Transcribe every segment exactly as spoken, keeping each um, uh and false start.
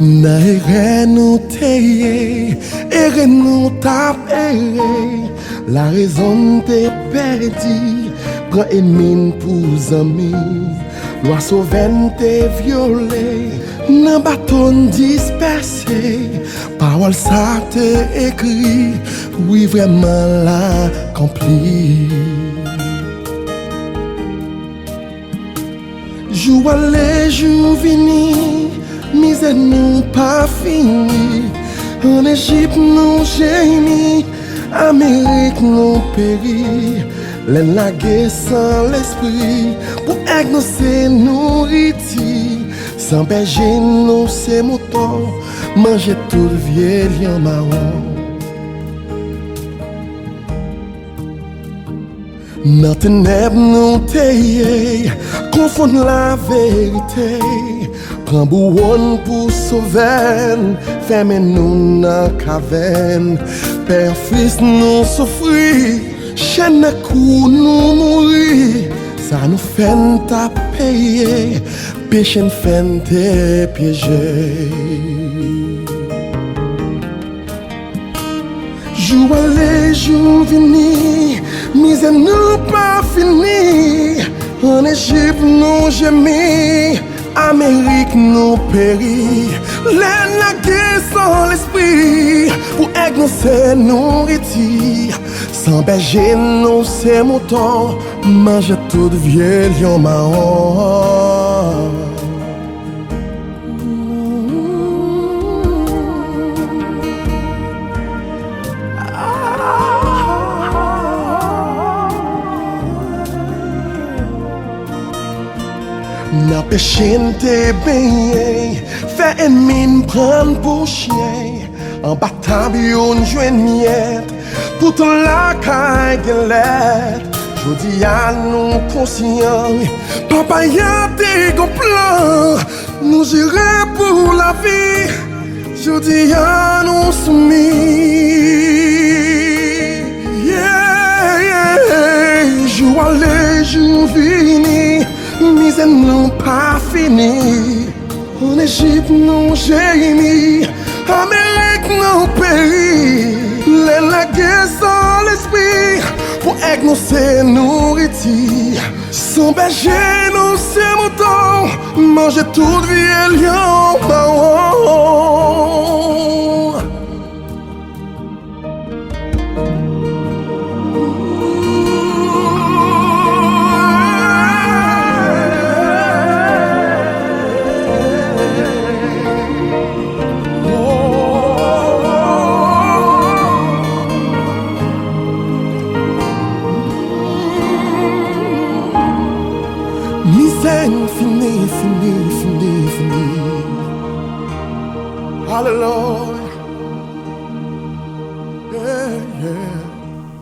Nan erè nou te ye, ere nou t ap ere, larezon n te pèdi, pran ènmi n pou zanmi. Lwa Sovè n te vyole, nan bato n dispèse, pawòl sa te ekri, wi vrèman l akonpli. Jou ale, jou vini, mizè nou pa fini. Ann Ejip nou jemi, Amerik nou peri. Lè n lage san lespri, pou èg nou se nouriti. San bèje nou se mouton, manje tout vye lyon mawon. Nan tenèb nou te ye, konfonn laverite. Pran bouwo n pou Sovè n, fèmen nou nan kavèn. Pè an fis nou soufri, chèn nan kou nou mouri. Sa nou fè n t ap peye, peche n fè n te pyeje. Jou ale, jou vini, mizè nou pa fini. Ann Ejip nou jemi, Amerik nou peri. Lè n lage san lespri, pou èg nou se nouriti. San bèje nou se mouton, manje tout vye lyon mawon. Nan peche n te benyen, fè ènmi n pran n pou chen. Anba tab yo n jwenn myèt, poutan lakay gen lèt. Jodi a nou konsyan, Papa a te gon plan. Nou jere pou lavi, jodi a nou soumi. Yeah, yeah. Jou ale, jou vini, mizè nou pa fini. Ann Ejip nou jemi, Amerik nou peri. Lè n lage san lespri, pou èg nou se nouriti. San bèje nou se mouton, manje tout vye lyon mawon. Mizè n fini, fini, fini, fini. Alelouya. Yeah, yeah.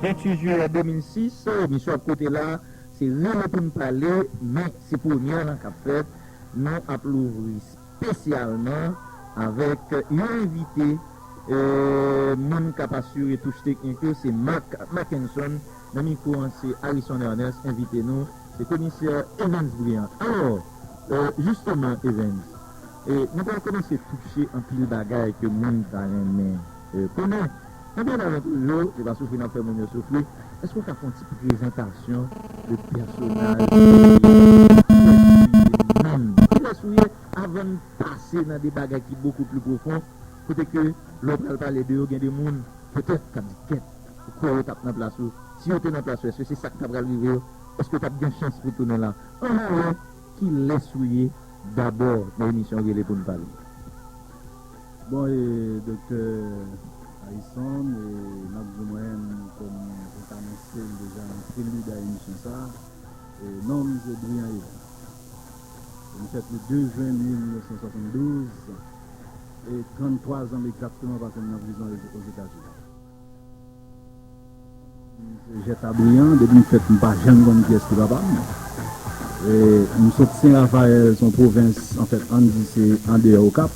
Venntuit jiyè de mil sis, emisyon ap kote la, se Rele pou n pale, men se premyè lan k ap fèt. Nou ap louvri espesyalman avèk yon envite, e, moun k ap asire touch teknik yo, se Mark Mackenson. Nan mikwo an, se Harrison Ernest, envite nou, se komisè Evens Briand. Alò, e, jisteman, Evens, e, nou pral kòmanse touche anpil bagay ke moun ta renmen, e, konnen. Nan byen avan tou, Joe, se pa soufri n ap fè moun yo soufri. Èske w ka fè yon ti prezantasyon de pèsonaj ou ye? Kiyès ou ye menm? Kiyès ou ye? Avan n pase nan de bagay ki bokou pli pwofon, kote ke lè w pral pale de yo, gen de moun, petèt, k ap di, "Kèt, ou kwè yo t ap nan plas ou? Si yo te nan plas ou, èske se sa k ta pral rive yo? Èske w t ap gen chans pou w tounen la?" Ann wè kilès ou ye dabò nan emisyon Rele pou n pale. Bon, e, Doktè Harrison, e, n ap di mwen, kòm ou t anonse l deja nan prelid a emisyon sa a, e, non m se Briand Evens. E m fèt le de jen mil nèf san swasanndouz, e tranntwa zan egzakteman pase m nan prizon Ozetazini. Se Jetta Briand, depi m fèt, m pa janm konn kiyès ki papa m. E, m sot Sen Rafayèl, se yon pwovens, anfèt, ann di se andeyò Okap.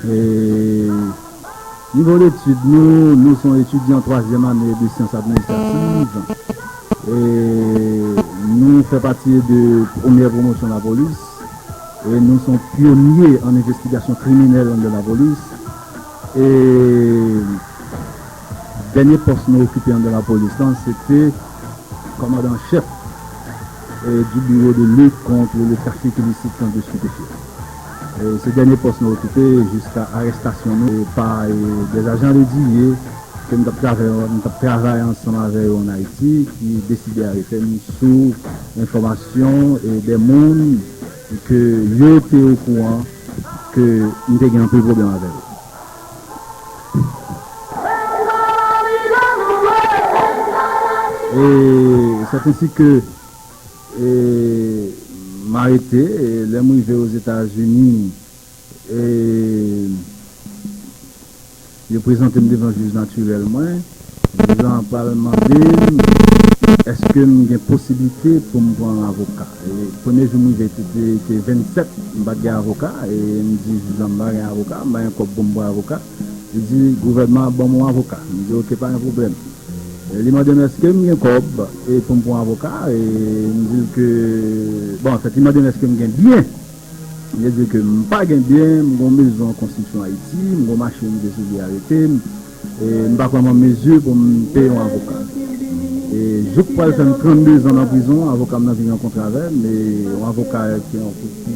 E, nivo detid nou, nou se yon etidyan twazyèm ane de syans administrativ. E, nou fè pati de premyè pwomosyon lapolis. E nou se yon pyonye an envestigasyon kriminèl anndan lapolis. E dènye pòs nou okipe anndan lapolis lan, se te kòmandan an chèf e, du bureau de lutte contre le trafic illicite de stupéfiants. E, se dènye pòs nou okipe jiska arèstasyon nou e pa e, de ajan de D E A ke m t ap travay, m t ap travay ansanm avè yo ann Ayiti, ki deside arete m sou enfòmasyon e de moun ke yo te okouran ke m te gen anpil pwoblèm avè yo. E sèt ensi ke e, m arete, e, lè m rive Ozetazini, e, yo prezante m devan jij natirèl mwen. Jij lan pral mande m èske m gen posiblite pou m pran yon avoka. E, premye jou m rive, te, te, te vennsèt, m pa t gen avoka. E m di jij lan m pa gen avoka, m pa gen kòb pou m pran avoka. Li di, gouvènman ap ban m yon avoka. M di, oke, pa gen pwoblèm. E, li mande m èske m gen kòb e pou m pran avoka. E m di l ke, bon, anfèt, li mande m èske m gen byen. Li di ke m pa gen byen, m gon mezon konstriksyon Ayiti, m gon machin m te sou li arete m. E m pa kwè m an mezi pou m peye yon avoka. E jouk pral fè m trannde zan nan prizon, avoka m nan vin rankontre avè m, e yon avoka ki, ki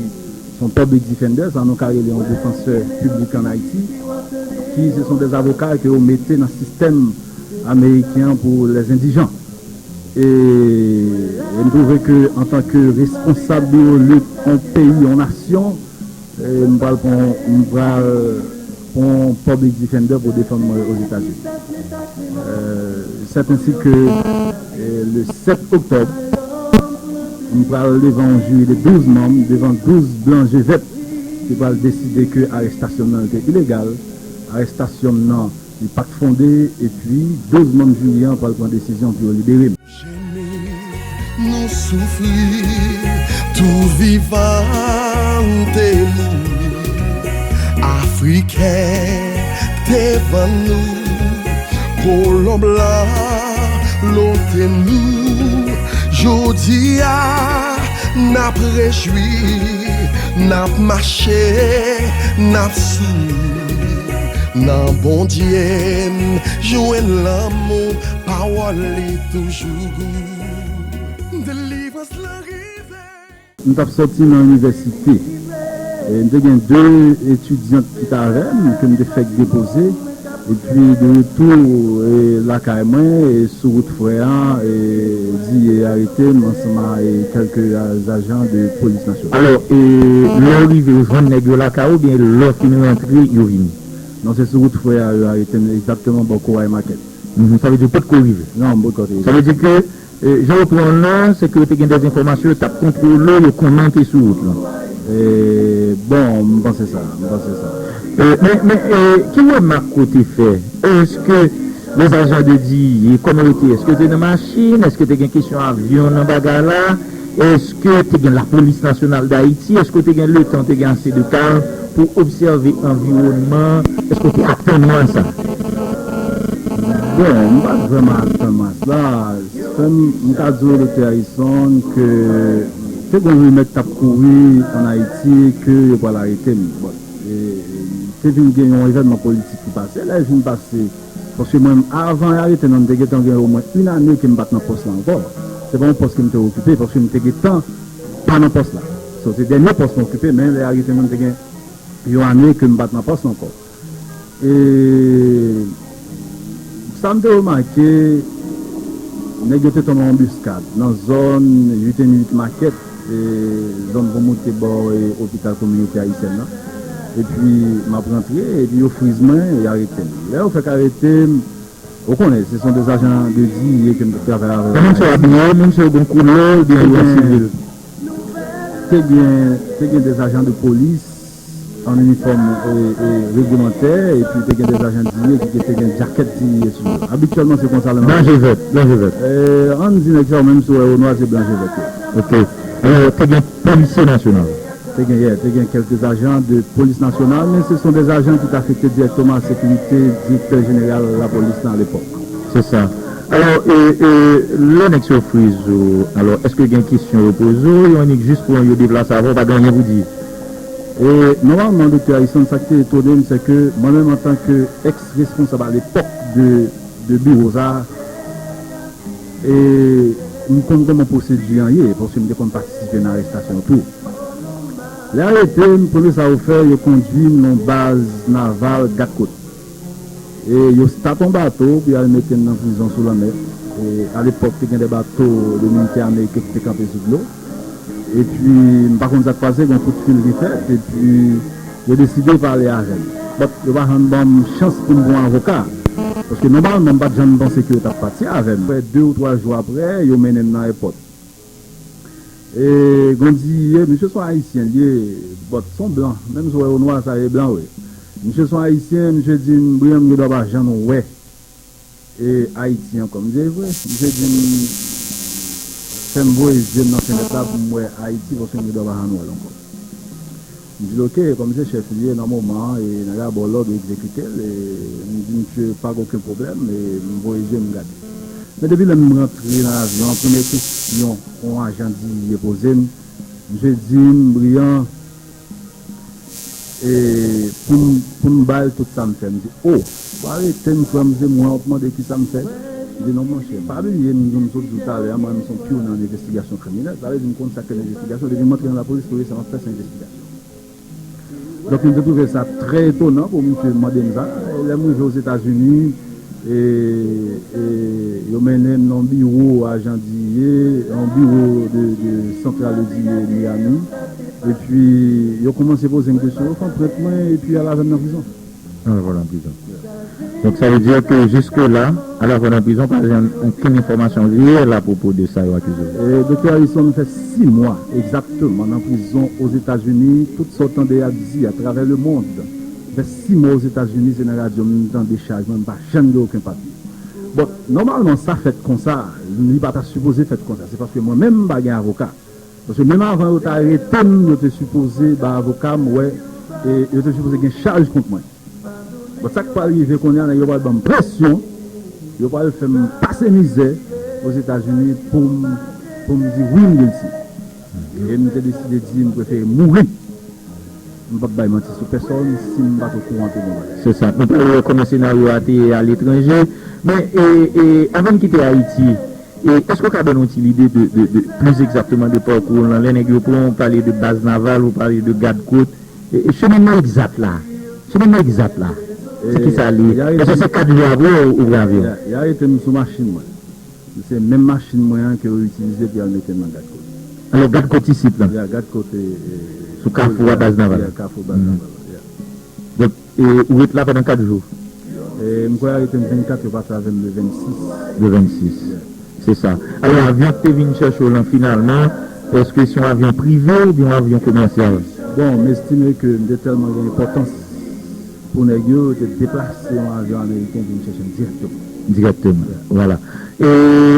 se yon public defender, sa nou ka rele yon defansè piblik ann Ayiti, ki se sont des avocats ke yo mete nan sistèm ameriken an pou les indigents. E, e m twouve ke antanke responsab biwo lit yon peyi, yon nasyon, e m pral pran, m pral pran yon public defender pou defann mwen Ozetazini. E, sèt ensi ke, e, le sèt oktòb, m pral devan yon jiri de douz manm, devan douz blan je vèt, ki pral deside ke arèstasyon m nan te ilegal, arèstasyon m nan li pa t fonde, epi douz manm jiri an pral pran desizyon pou yo libere m. Jemi, nou soufri, tou vivan te mouri. Afriken te vann nou, kolon blan lote nou. Jodi a, n ap rejwi, n ap mache, n ap souri. Nan Bondye n jwenn lanmou, pawòl li toujou gou. Delivrans lan rive. M t ap sòti nan inivèsite. E m te gen de etidyant ki t avè m, ke m te fèk depoze. Epi, de retou, e, lakay mwen, e, sou wout frè a, e, D E A arete m ansanm a, e, kèlke a, zajan de polis nasyonal. Alò, e, lè w rive, w jwenn nèg yo lakay ou, oubyen lè w fin rantre, yo vini? Non, se sou wout frè a, yo arete m, egzakteman bò Koway Market. Mhm, sa vle di w potko rive? Non, m potko rive. Sa vle di ke, e, jan w pran w nan, se ke yo te gen dèzenfòmasyon, yo t ap kontwole w, yo konnen w te sou wout lan. E, bon, m panse sa, m panse sa. E, men, men, e, ki remak ou te fè? Èske lèzajan de D E A, kòman yo te ye? Èske yo te nan machin? Èske te gen kesyon avyon nan bagay la? Èske te gen Lapolis Nasyonal d Ayiti? Èske w te gen letan, w te gen ase de tan pou obsève anviwònman? Èske w te atann w a sa? Bon, m pa t vrèman atann m a sa. Frè m, m ka di w, Doktè Harrison, ke te gen yon rimè k t ap kouri ann Ayiti ke yo pral arete m. Bon, e, te vin gen yon evènman politik ki pase. Lè l vin pase, paske mwen, avan y arete m nan, m te gentan gen omwen yon ane ke m pa t nan pòs la ankò. Se pa yon pòs ke m te okipe, paske m te gentan pa nan pòs la. So, se dènye pòs mwen okipe, men lè y arete m nan, m te gen yon ane ke m pa t nan pòs la ankò. E sa m te remake, nèg yo te tonbe anbiskad nan zòn uit and uit Market, e zòn pou moute bò, e opital kominotè ayisyèn nan. Epi m ap rantre, epi yo friz mwen, e arete m. Lè yo fèk arete m, ou konnen, se son de zajan de D E A ke m t ap travay avè yo. Kòman sa w abiye? Menm si yo gen koulè, oubyen yo an sivil? Te gen, te gen de zajan de polis an inifòm, e, e, reglemantè, epi te gen de zajan D E A ki te gen djakèt D E A sou yo. Abityèlman, se konsa lè m ap... Blan je vèt, blan je vèt. E, ann di nèg sa yo, menm si w wè yo nwa, se blan je vèt yo. Ok. Alò, te gen polisye nasyonal? Te gen, yeah, te gen kèlke zajan de polis nasyonal, men se son de zajan ki t afekte dirèkteman a sekirite direktè jeneral lapolis lan alepòk. Se sa. Alò, e, e, lè nèg sa yo friz ou, alò, èske gen kesyon yo poze w, yo annik jis pran yo deplase avè w, pa gen anyen pou di? E nòmalman, Doktè Harrison, sa ki te etone m, se ke mwen menm, antanke eks-responsab alepòk de, de biwo sa a, e m konn kòman pwosedi an ye, paske m te konn patisipe nan arestasyon tou. Lè yo arete m, premye sa yo fè, yo kondui m nan baz naval Gadkot. E yo stat yon bato pou y al mete m nan prizon sou lanmè. E alepòk, te gen de bato dominiken, ameriken ki te kanpe sou dlo. Epi, m pa konn sa k pase, gen yon kout fil ki fèt, epi yo deside pale avè m. But, yo pa janm ban m chans pou m pran avoka. Paske nòmalman, m pa t janm panse ke yo t ap pati avè m. Apre de ou twa jou apre, yo mennen m nan èpòt. E Gondiye, misye se yon Ayisyen li ye, but se yon blan. Menm si w wè yo nwa, sa e blan, wi. Misye se yon Ayisyen, misye di m, Brian, m gen dwa pa janm wè e Ayiti ankò. M di, e vre? Misye di m, fè m voye zye m nan fenèt la pou m wè Ayiti, paske m gen dwa pa janm wè l ankò. M di l, oke, kòm se chèf li ye nan moman an, e nèg la ba w lòd ou egzekite l, e m di misye, pa gen okenn pwoblèm, e m voye zye m gade. Men depi lè m rantre nan avyon an, premye kesyon yon ajan diriye poze m, misye di m, Brian, e, pou m, pou m ba l tout sa m fè. M di, o, w arete m, frè m, se mwen w ap mande ki sa m fè. M di, non, monchè, pa bliye, m di w, m sot di w talè a, mwen, m se yon pyonye nan envestigasyon kriminèl. Sa vle di, m konn sa k rele envestigasyon. Depi m antre nan lapolis, premye sa m ap fè, se envestigasyon. Donk, m te twouve sa trè etonan pou misye mande m sa. Lè m rive Ozetazini, e, e, yo mennen m nan yon biwo ajan diriye, yon biwo de, de santral de diriye Miami. Epi, yo kòmanse poze m kesyon, yo fè anprent mwen, epi al avè m nan prizon. Al avè w nan prizon. Donk, sa vle di ke jiske la, al avè w nan prizon, pa gen okenn enfòmasyon reyèl apwopo de sa yo akize w. E, Doktè Harrison, m fè sis mwa egzakteman nan prizon Ozetazini. Tout sa w tande y ap di atravè lemonn. M fè sis mwa Ozetazini, se nan radyo m tande chaj mwen, m pa janm gen okenn papye. Bon, nòmalman, sa fèt konsa, li pa ta sipoze fèt konsa. Se paske mwen menm, m pa gen avoka. Paske menm avan yo ta arete m, yo te sipoze ba avoka m, wè, e yo te sipoze gen chaj kont mwen. Bon, sa k pral rive kounye a, nèg yo pral ban m presyon, yo pral fè m pase mizè Ozetazini pou m, pou m di wi, m gilti. E m te deside di m prefere mouri. M p ap bay manti sou pèsòn si m pa t okouran tout bon bagay. Se sa. Nou pral wè kòman senaryo a te ye aletranje. Men, e, e, avan n kite Ayiti, e, èske w ka ban nou yon ti lide de, de, de, plis egzakteman de pakou w lan? Lè nèg yo pran w, pale de baz naval, ou pale de gad kot. E, e, chemènman egzak la. Chemènman egzak la. Se ki sa li ye? Èske se kat jou apre ou, ou brave? Y a, y a arete m sou machin mwen. Se menm machin mwen an ke yo itilize pou y al mete m nan gad kot. Alò, gad kot isit lan? Ya, gad kot, e, e, sou kafou a baz naval la. Ya, kafou baz naval la, ya. Donk, e, ou ret la pandan kat jou? E, m kwè arete m vennkat, yo pati avè m le vennsis. Le vennsis. Ya. Se sa. Alò, avyon ki te vin chèche w lan finalman, èske se yon avyon prive oubyen yon avyon komèsyal? Bon, m estime ke m te tèlman gen enpòtans pou nèg yo, yo te deplase yon avyon ameriken vin chèche m dirèkteman. Dirèkteman, vwala. E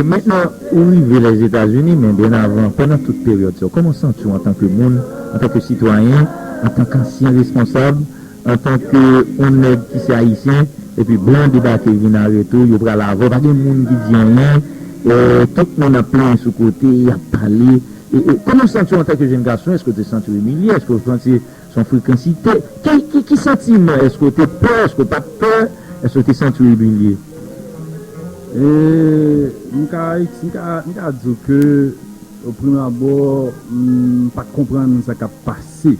mentnan, ou rive Lèzetazini, men byen avan, pandan tout peryòd sa yo, kòman w santi w antanke moun, antanke sitwayen, antanke ansyen responsab, antanke yon nèg ki se ayisyen, epi blan debake vin arete w, yo pral avè w, pa gen moun ki di anyen, e, tout moun ap plenyen sou kote, y ap pale. E, e, kòman w santi w antanke jèn gason? Èske w te santi w imilye? Èske w santi se yon frekansite? Ki, ki, ki santiman? Èske w te pè? Èske w pa t pè? Èske w te santi w imilye? E, m ka, m ka, m ka di w ke, o premye abò, m pa t konprann sa k ap pase.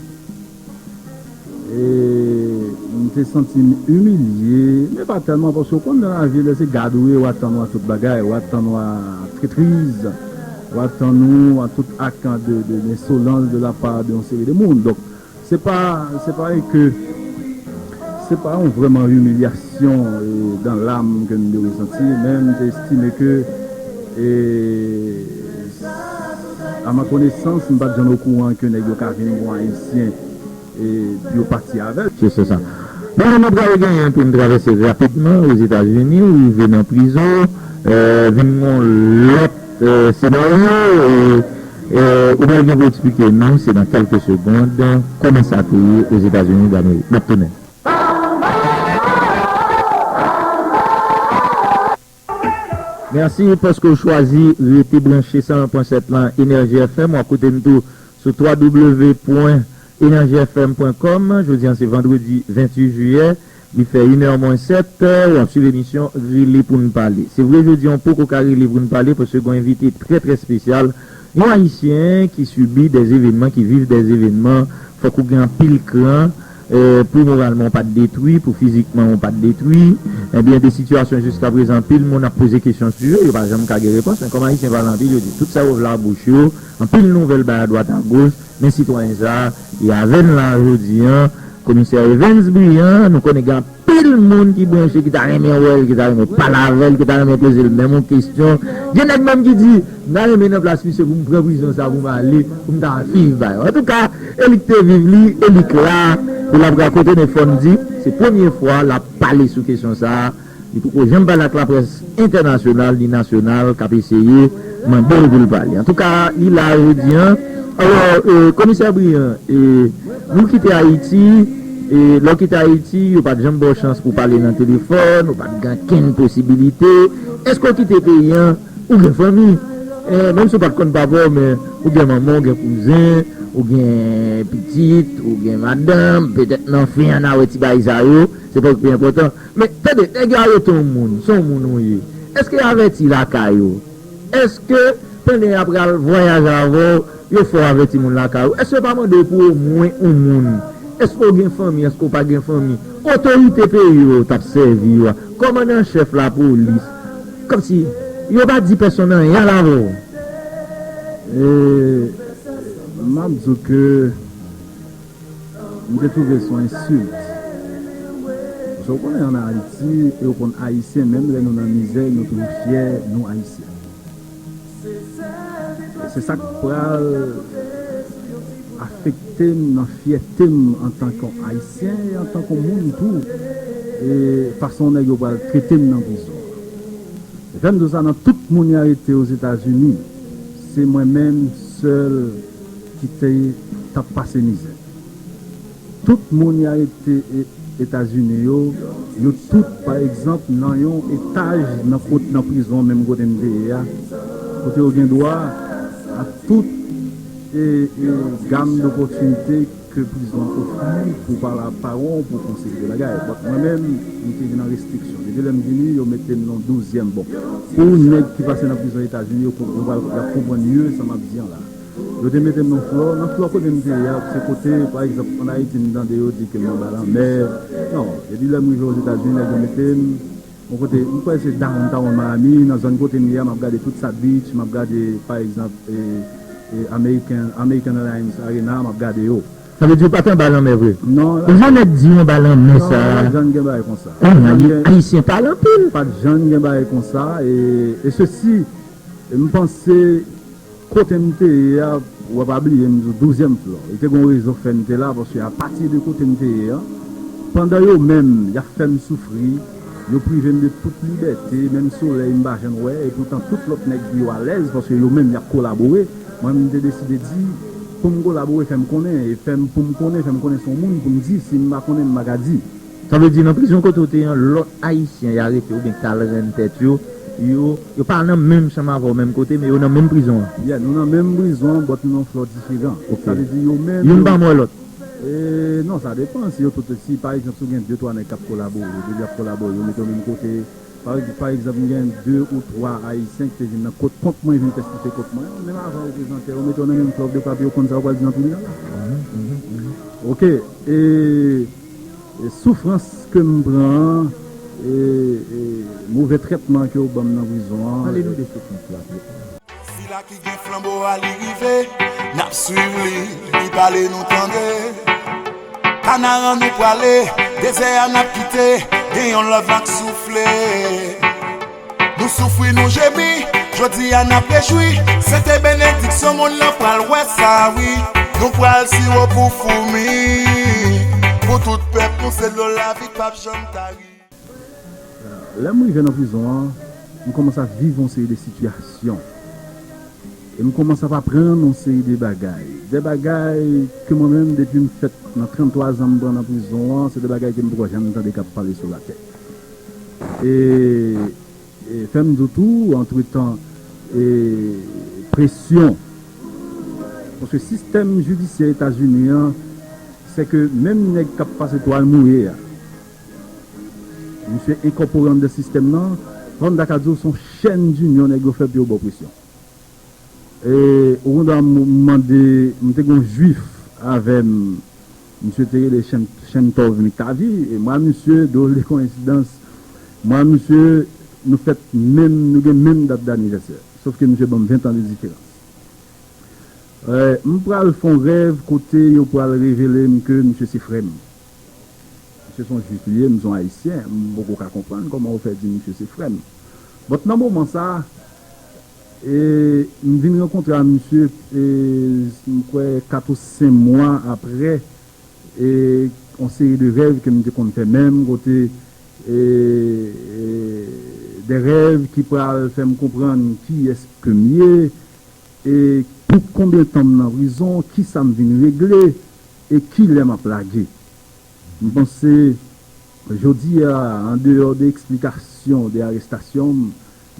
E, m te santi m imilye, men pa tèlman, paske w konn nan lavi, lè se gad ou ye, w atann w a tout bagay, w atann w a tretriz, w atann ou a tout ak de, de, de ensolans de la part de yon seri de moun. Donk, se pa, se pa ke, se pa yon vrèman imilyasyon, e, dans l'âme ke m te resanti, men m te estime ke, e, à ma connaissance, m pa t janm okouran ke nèg yo ka vin bon ayisyen, e, pou yo pati avè l. Se, se sa. Bon, nou pral genyen pou n travèse rapidman Ozetazini, ou rive nan prizon, e, vin yon lòt, e, senaryo, e, e, ou pral gen pou eksplike nou, se nan kèlke segond, kòman sa te ye Ozetazini Damerik. N ap tounen. Mèsi paske w chwazi rete branche san un pwen sèt lan, Enèji F M. W ap koute m tou sou twa w w w pwen Energy F M pwen kòm, jodi a se vandredi venntuit jiyè, li fè inè mwens sèt, w ap swiv emisyon Rele pou n pale. Se vre, jodi a w poko ka rele pou n pale, paske gen yon envite trè, trè espesyal, yon Ayisyen ki sibi dè evènman, ki viv dè evènman, fòk ou gen anpil kran, eh, pou moralman w pa t detwi, pou fizikman w pa t detwi. Ebyen, de sitiyasyon jiskaprezan, anpil moun ap poze kesyon sou yo, yo pa janm ka gen repons, men kòm Ayisyen pale anpil, yo di tout sa yo vle ak bouch yo, anpil nouvèl bay adwat agoch, men sitwayen sa a, li avè n la jodi a, Komisè Evens Brillant, nou konnen gen anpil moun ki branche, ki ta renmen wè l, ki ta renmen pale avè l, ki ta renmen poze l menm yon kesyon. Gen nèg menm ki di, "M ta renmen nan plas misye pou m pran prizon sa pou m ale, pou m ta viv ba yo." Antouka, e li k te viv li, e li k la, pou l ap rakonte, men fò n di, se premye fwa l ap pale sou kesyon sa a. Li poko janm pale ak laprès entènasyonal ni nasyonal k ap eseye mande l pou l pale. Antouka, li la jodi a. Alò, eh, Komisè Brillant, eh, nou kite Ayiti, eh, lè w kite Ayiti, yo pa t janm ba w chans pou w pale nan telefòn, ou pa t gen okenn posibilite. Èske w kite peyi a, ou gen fanmi? Eh, menm si w pa t konn papa w, men ou gen manman, ou gen kouzen, ou gen pitit, ou gen madanm, petèt nan fen an n a wè ti bagay sa yo, se pa pi enpòtan. Men, tande, nèg yo arete yon moun, se yon moun ou ye. Èske y avèti lakay ou? Èske, pandan y ap pral vwayaje avè w, yo fè w avèti moun lakay ou? Èske yo pa mande w pou omwen yon moun? Èske w gen fanmi? Èske w pa gen fanmi? Otorite peyi w t ap sèvi yo a, kòmandan an chèf lapolis, kòmsi yo pa di pèsonn anyen al avè w? E, m ap di w ke M te twouve se yon ensilt. Paske w konnen ann Ayiti, e w konn Ayisyen, menm lè nou nan mizè, nou toujou fyè, nou Ayisyen. E se sa k pral afekte m nan fyète m antanke yon Ayisyen e antanke yon moun tou, e fason nèg yo pral trete m nan prizon an. E fè m di w sa, nan tout moun y arete Ozetazini, se mwen menm sèl ki te, t ap pase mizè. Tout moun y arete e, Etazini yo, yo tout, pa egzanp, nan yon etaj nan kot, nan prizon an, menm kote m te ye a, kote yo gen dwa a tout e, e gam dopòtinite ke prizon an ofri pou pale ak paran w, pou konsilye bagay. But mwen menm, m te vin an restriksyon. Depi lè m vini, yo mete m nan douzyèm. Bon, pou nèg ki pase nan prizon Etazini, yo, yo pral, y ap konprann mye sa m ap di an la. Yo te mete m nan flò, nan flò kote m te ye a, se kote, pa egzanp, ann Ayiti, m tande yo di ke m anba lanmè. Non, depi lè m rive Ozetazini, nèg yo mete m yon kote, m kwè se downtown Miami, nan zòn kote m ye a, m ap gade tout sa beach, m ap gade, pa egzanp, e, e, American, American Airlines Arena, m ap gade yo. Sa vle di w pa t anba lanmè vre? Non. Ou jan nèg di w anba lanmè sa? Non, pa t janm gen bagay konsa. Kòman, Ayisyen pale anpil. Pa t janm gen bagay konsa, e, e sesi, e m panse kote m te ye a, w a pa bliye m di w douzyèm flò. E te gen yon rezon k fè m te la, paske apati de kote m te ye a, pandan yo menm, y ap fè m soufri, yo prive m de tout libète, menm solèy m pa janm wè, e poutan tout lòt nèg yo alèz, paske yo menm y ap kolabore. Mwen, m te deside di, pou m kolabore, fè m konnen, e fè m, pou m konnen, fè m konnen se yon moun, pou m di, si m pa konnen, m pa ka di. Sa vle di, nan prizon kote w te ye an, lòt Ayisyen y arete oubyen k t al rann tèt yo, yo, yo pa nan menm chanm avè w, menm kote, men yo nan menm prizon an. Yeah, nou nan menm prizon an, but nou nan flò diferan. Ok. Sa vle di, yo menm, youn yo pa mò lòt. E, non, sa depann. Si yo tout, si, pa egzanp, si w gen de, twa nèg k ap kolabore, depi y ap kolabore, yo mete yo menm kote. Pa, pa egzanp, m gen de ou twa Ayisyen ki te vin nan kot, kont mwen, vin tèstifye kont mwen. Menm avan yo prezante yo, mete yo nan menm flò, de pa yo konn sa yo pral di nan tribinal la. Ok, e, e soufrans ke m pran an, e, e move trètman ke yo ban m nan prizon an. Pale nou de soufrans la, pito. Sila ki gen flanbo a, li rive, n ap swiv li, li pale, nou tande. Kanaran nou prale, dezè a n ap kite, gen yon lòt van k soufle. Nou soufri, nou jemi, jodi a n ap rejwi, se te benediksyon, monn lan pral wè sa, wi. Nou pral siwo pou foumi, pou tout pèp nou, se dlo lavi k p ap janm tari. Lè m rive nan prizon an, m kòmanse ap viv yon seri de sitiyasyon. E m kòmanse ap aprann yon seri de bagay. De bagay ke mwen menm, depi m fèt nan tranntwa zan m pran nan prizon an, se de bagay ke m poko janm tande k ap pale sou latè. E, e fè m di w tou, antretan, e presyon Paske sistèm jidisyè Etazini an, Se ke menm nèg k ap pase twal mouye a, misye enkòpore anndan sistèm nan, fò m ta ka di w se yon chèn dinyon nèg yo fè pou yo ba w presyon. E, ou konn m mande, m te gen yon jwif avè m, misye te rele Chen-, Chentov Miktavi, e mwen ak misye, drôle de coïncidence, mwen ak misye, nou fèt menm, nou gen menm dat danivèsè. Sof ke misye ban m ven an de diferans. E, m pral fè yon rèv kote yo pral revele m ke misye se frè m. Misye se yon jwif li ye, m se yon ayisyen, m poko ka konprann kòman yo fè di misye se frè m. But nan moman sa, e, m vin rankontre ak misye, e, m kwè kat ou senk mwa apre, e, yon seri de rèv ke m te konn fè menm, kote, e, e, de rèv ki pral fè m konprann kiyès ke m ye, e pou konbyen tan m nan prizon, kisa m vin regle, e kilè m ap lage. M panse, jodi a, andeyò de eksplikasyon de arestasyon m,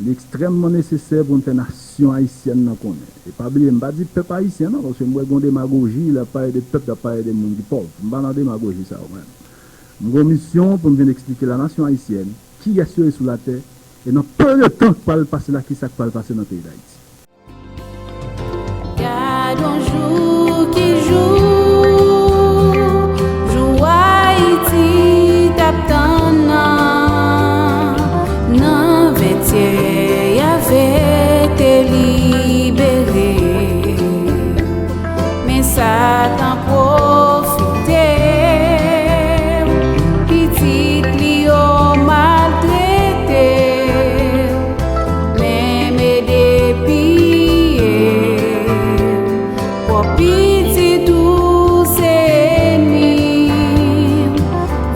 li ekstrèmman nesesè pou n fè nasyon ayisyèn nan konnen. E pa bliye, m pa di pèp ayisyen non, paske m wè gen yon demagoji, l ap pale de pèp, l ap pale de moun ki pòv. M pa nan demagoji sa yo, mwen. M gen yon misyon pou m vin eksplike lanasyon ayisyèn kiyès yo ye sou latè, e nan pe de tan k pral pase la, kisa k pral pase nan peyi Dayiti. Gad yon jou ki jou, jou Ayiti t ap tann nan, nan ventyèm y ave te libere. Men Satan pwofite, pitit li yo maltrete, menm ede piye. Pwòp pitit ou se ènmi,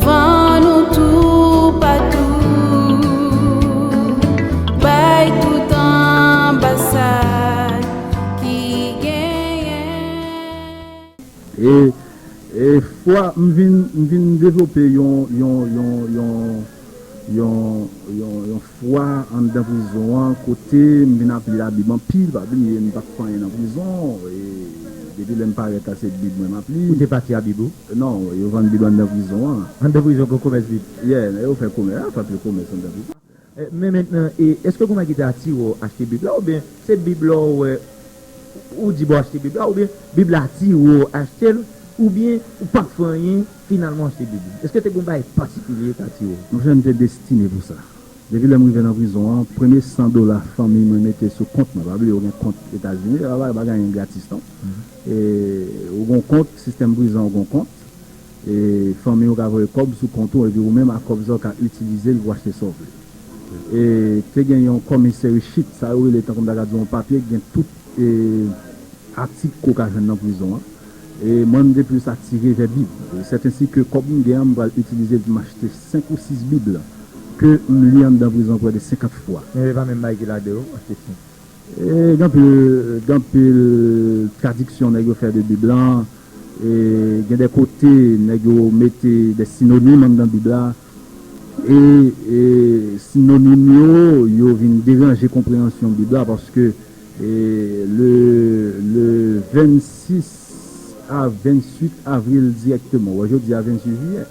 vann ou toupatou, bay tout anbasad ki genyen. E, e fwa m vin, m vin devlope yon, yon, yon, yon, yon, yon, yon fwa anndan prizon an, kote m vin ap li Labib anpil, pa bliye m pa t fè anyen nan prizon, e depi lè m parèt la, se Bib mwen m ap li. Ou te pa ti a Bib ou? Non, yo vann Bib anndan prizon an. Anndan prizon gen komès Bib? Yeah, yo fè komès, a, fè anpil komès anndan prizon. E, men mentnan, e, èske gen yon bagay ki te atire w achte Bib la, oubyen se Bib la w wè, ou di bon achte Bib la, oubyen Bib la atire w achte l, oubyen ou pa t fè anyen, finalman w achte Bib la? Èske te gen yon bagay patikilye ki atire w? Monchè, m te destine pou sa. Depi lè m rive nan prizon an, premye san dola fanmi mwen mete sou kont mwen, pa bliye w gen kont Etazini, pa, pa, pa gen anyen gratis non. E, ou gen yon kont, sistèm prizon an gen yon kont. E, fanmi w ka voye kòb sou kont ou, epi ou menm ak kòb sa w ka itilize l pou w achte sa w vle. E, te gen yon commissary sheet, sa yo rele, tankou m ta ka di w, yon papye ki gen tout, e, atik ke w ka jwenn nan prizon an. E mwen, m te plis atire vè Bib. E sèt ensi ke kòb m gen an, m pral itilize l pou m achte senk ou sis Bib ke m li anndan prizon prè de senkant fwa. Men se pa menm bagay ki ladan yo, achte senk. E, gen anpil, gen anpil tradiksyon nèg yo fè de Bib lan. E, gen de kote, nèg yo mete de sinonim anndan Bib la. E, e sinonim yo, yo vin deranje konpreyansyon Bib la, paske, e, le, le vennsis a venntuit avril dirèkteman, wè, jodi a venntuit jiyè,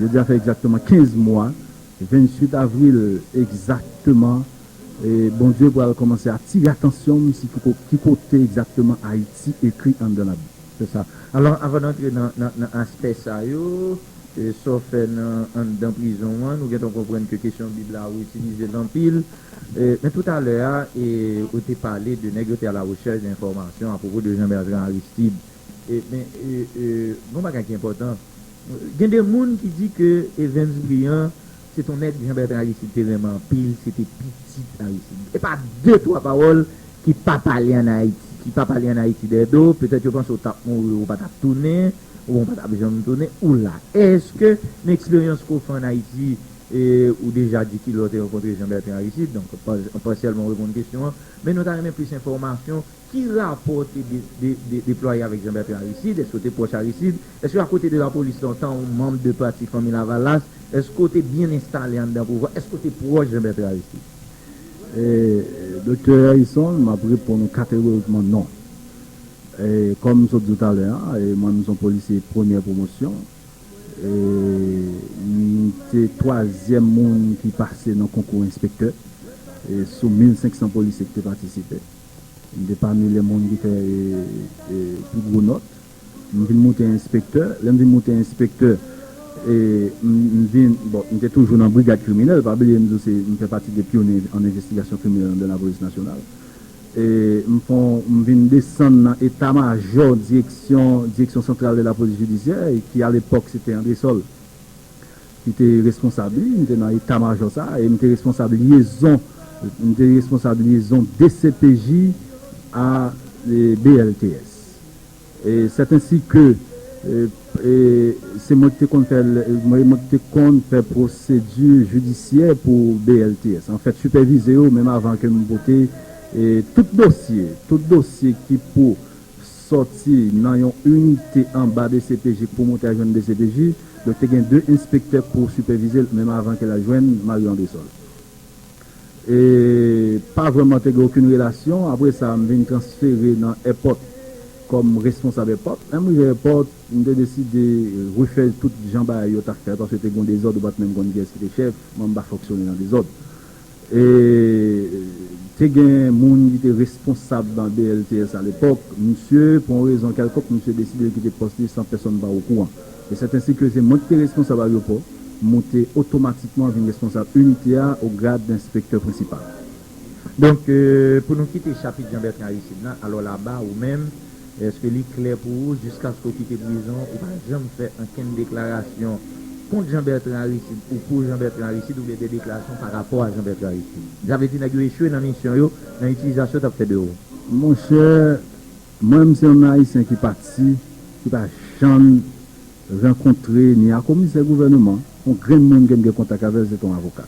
jodi a fè egzakteman kenz mwa, venntuit avril egzakteman, e Bondye pral kòmanse atire atansyon m si ki ko-, ki kote egzakteman Ayiti ekri anndan Labib. Se sa. Alò, anvan n antre nan, nan, nan aspè sa yo, e, sa w fè nan, anndan prizon an, nou gentan konprann ke kesyon Bib la, ou itilize l anpil. E, men toutalè a, e, ou te pale de nèg yo te a la rechèch de enfòmasyon apwopo de Jean Bertrand Aristide. E, men, e, e, gen yon bagay ki enpòtan. Gen de moun ki di ke Evens Brillant se t on nèg Jean Bertrand Aristide te renmen anpil, se te pitit Aristide. E pa de twa pawòl ki pa pale ann Ayiti, ki pa pale ann Ayiti dèyè do w, petèt yo panse w t ap mouri, ou pa t ap tounen, oubyen w pa t ap janm tounen, ou la. Èske nan eksperyans ke w fè ann Ayiti, e, ou deja di ki lè w te rankontre Jean Bertrand Aristide, donk, pa-, pasyèlman w reponn kesyon an, men nou ta renmen plis enfòmasyon. Ki rapò w te de-, de-, de-, deplwaye avèk Jean Bertrand Aristide? Èske w te pwòch Aristide? Èske akote de lapolis lontan, ou manm de pati Fanmi Lavalas? Èske w te byen enstale anndan pouvwa? Èske w te pwòch Jean Bertrand Aristide? E, Doktè Harrison, m ap reponn ou kategorikman non. E, kòm m sot di w talè a, e, mwen, m se yon polisye premyè pwomosyon. E, m te twazyèm moun ki pase nan konkou enspektè, e, sou mil senk san polisye ki te patisipe. M te pami lè moun ki fè, e, e, pi gwo nòt. M vin moute enspektè. Lè m vin moute enspektè, e, m, m vin, bon, m te toujou nan brigad kriminèl. Pa bliye m di w se, m fè pati de pyonye an envestigasyon kriminèl anndan lapolis nasyonal. E, m fè yon, m vin desann nan eta majò direksyon, direksyon santral de lapolis jidisyè, e ki alepòk se te Andresol ki te responsab li. M te nan eta majò sa, e m te responsab lyezon, m te responsab lyezon D C P J a, e, B L T S. E, sèt ensi ke, e, e, se mwen ki te konn fè, mwen, mwen ki te konn fè pwosedi jidisyè pou B L T S. Anfèt, sipèvize yo, menm avan ke m pote, e, tout dosye, tout dosye ki pou sòti nan yon inite anba D C P J pou monte al jwenn D C P J, donk te gen de enspektè pou sipèvize l, menm avan ke l al jwenn Mario Andresol. E pa vrèman te gen okenn relasyon. Apre sa, m vin transfere nan èpòt kòm responsab èpòt. Lè m rive èpòt, m te deside refè tout jan bagay yo t ap fèt, paske te gen dezòd, ou pa t menm konn kiyès ki te chèf, mwen m pa fonksyone nan dezòd. E te gen moun ki te responsab nan B L T S alepòk, misye, pou yon rezon kèlkonk, misye deside l kite pòs li san pèsonn pa okouran. E sèt ensi ke se mwen ki te responsab ayewopò, m moute otomatikman vin responsab inite a o grad d enspektè prensipal. Donk, e, pou nou kite chapit Jean Bertrand Aristide la, alò laba, ou menm, èske li klè pou ou, jiskaske w kite prizon, ou pa janm fè ankenn deklarasyon kont Jean Bertrand Aristide ou pou Jean Bertrand Aristide oubyen de deklarasyon pa rapò a Jean Bertrand Aristide? Sa vle di nèg yo echwe nan misyon yo, nan itilizasyon yo t ap fè de ou? Monchè, mwen, m se yon Ayisyen ki pati, ki pa janm rankontre ni a komisè gouvèneman, yon grenn moun ke m gen kontak avè l, se te yon avoka.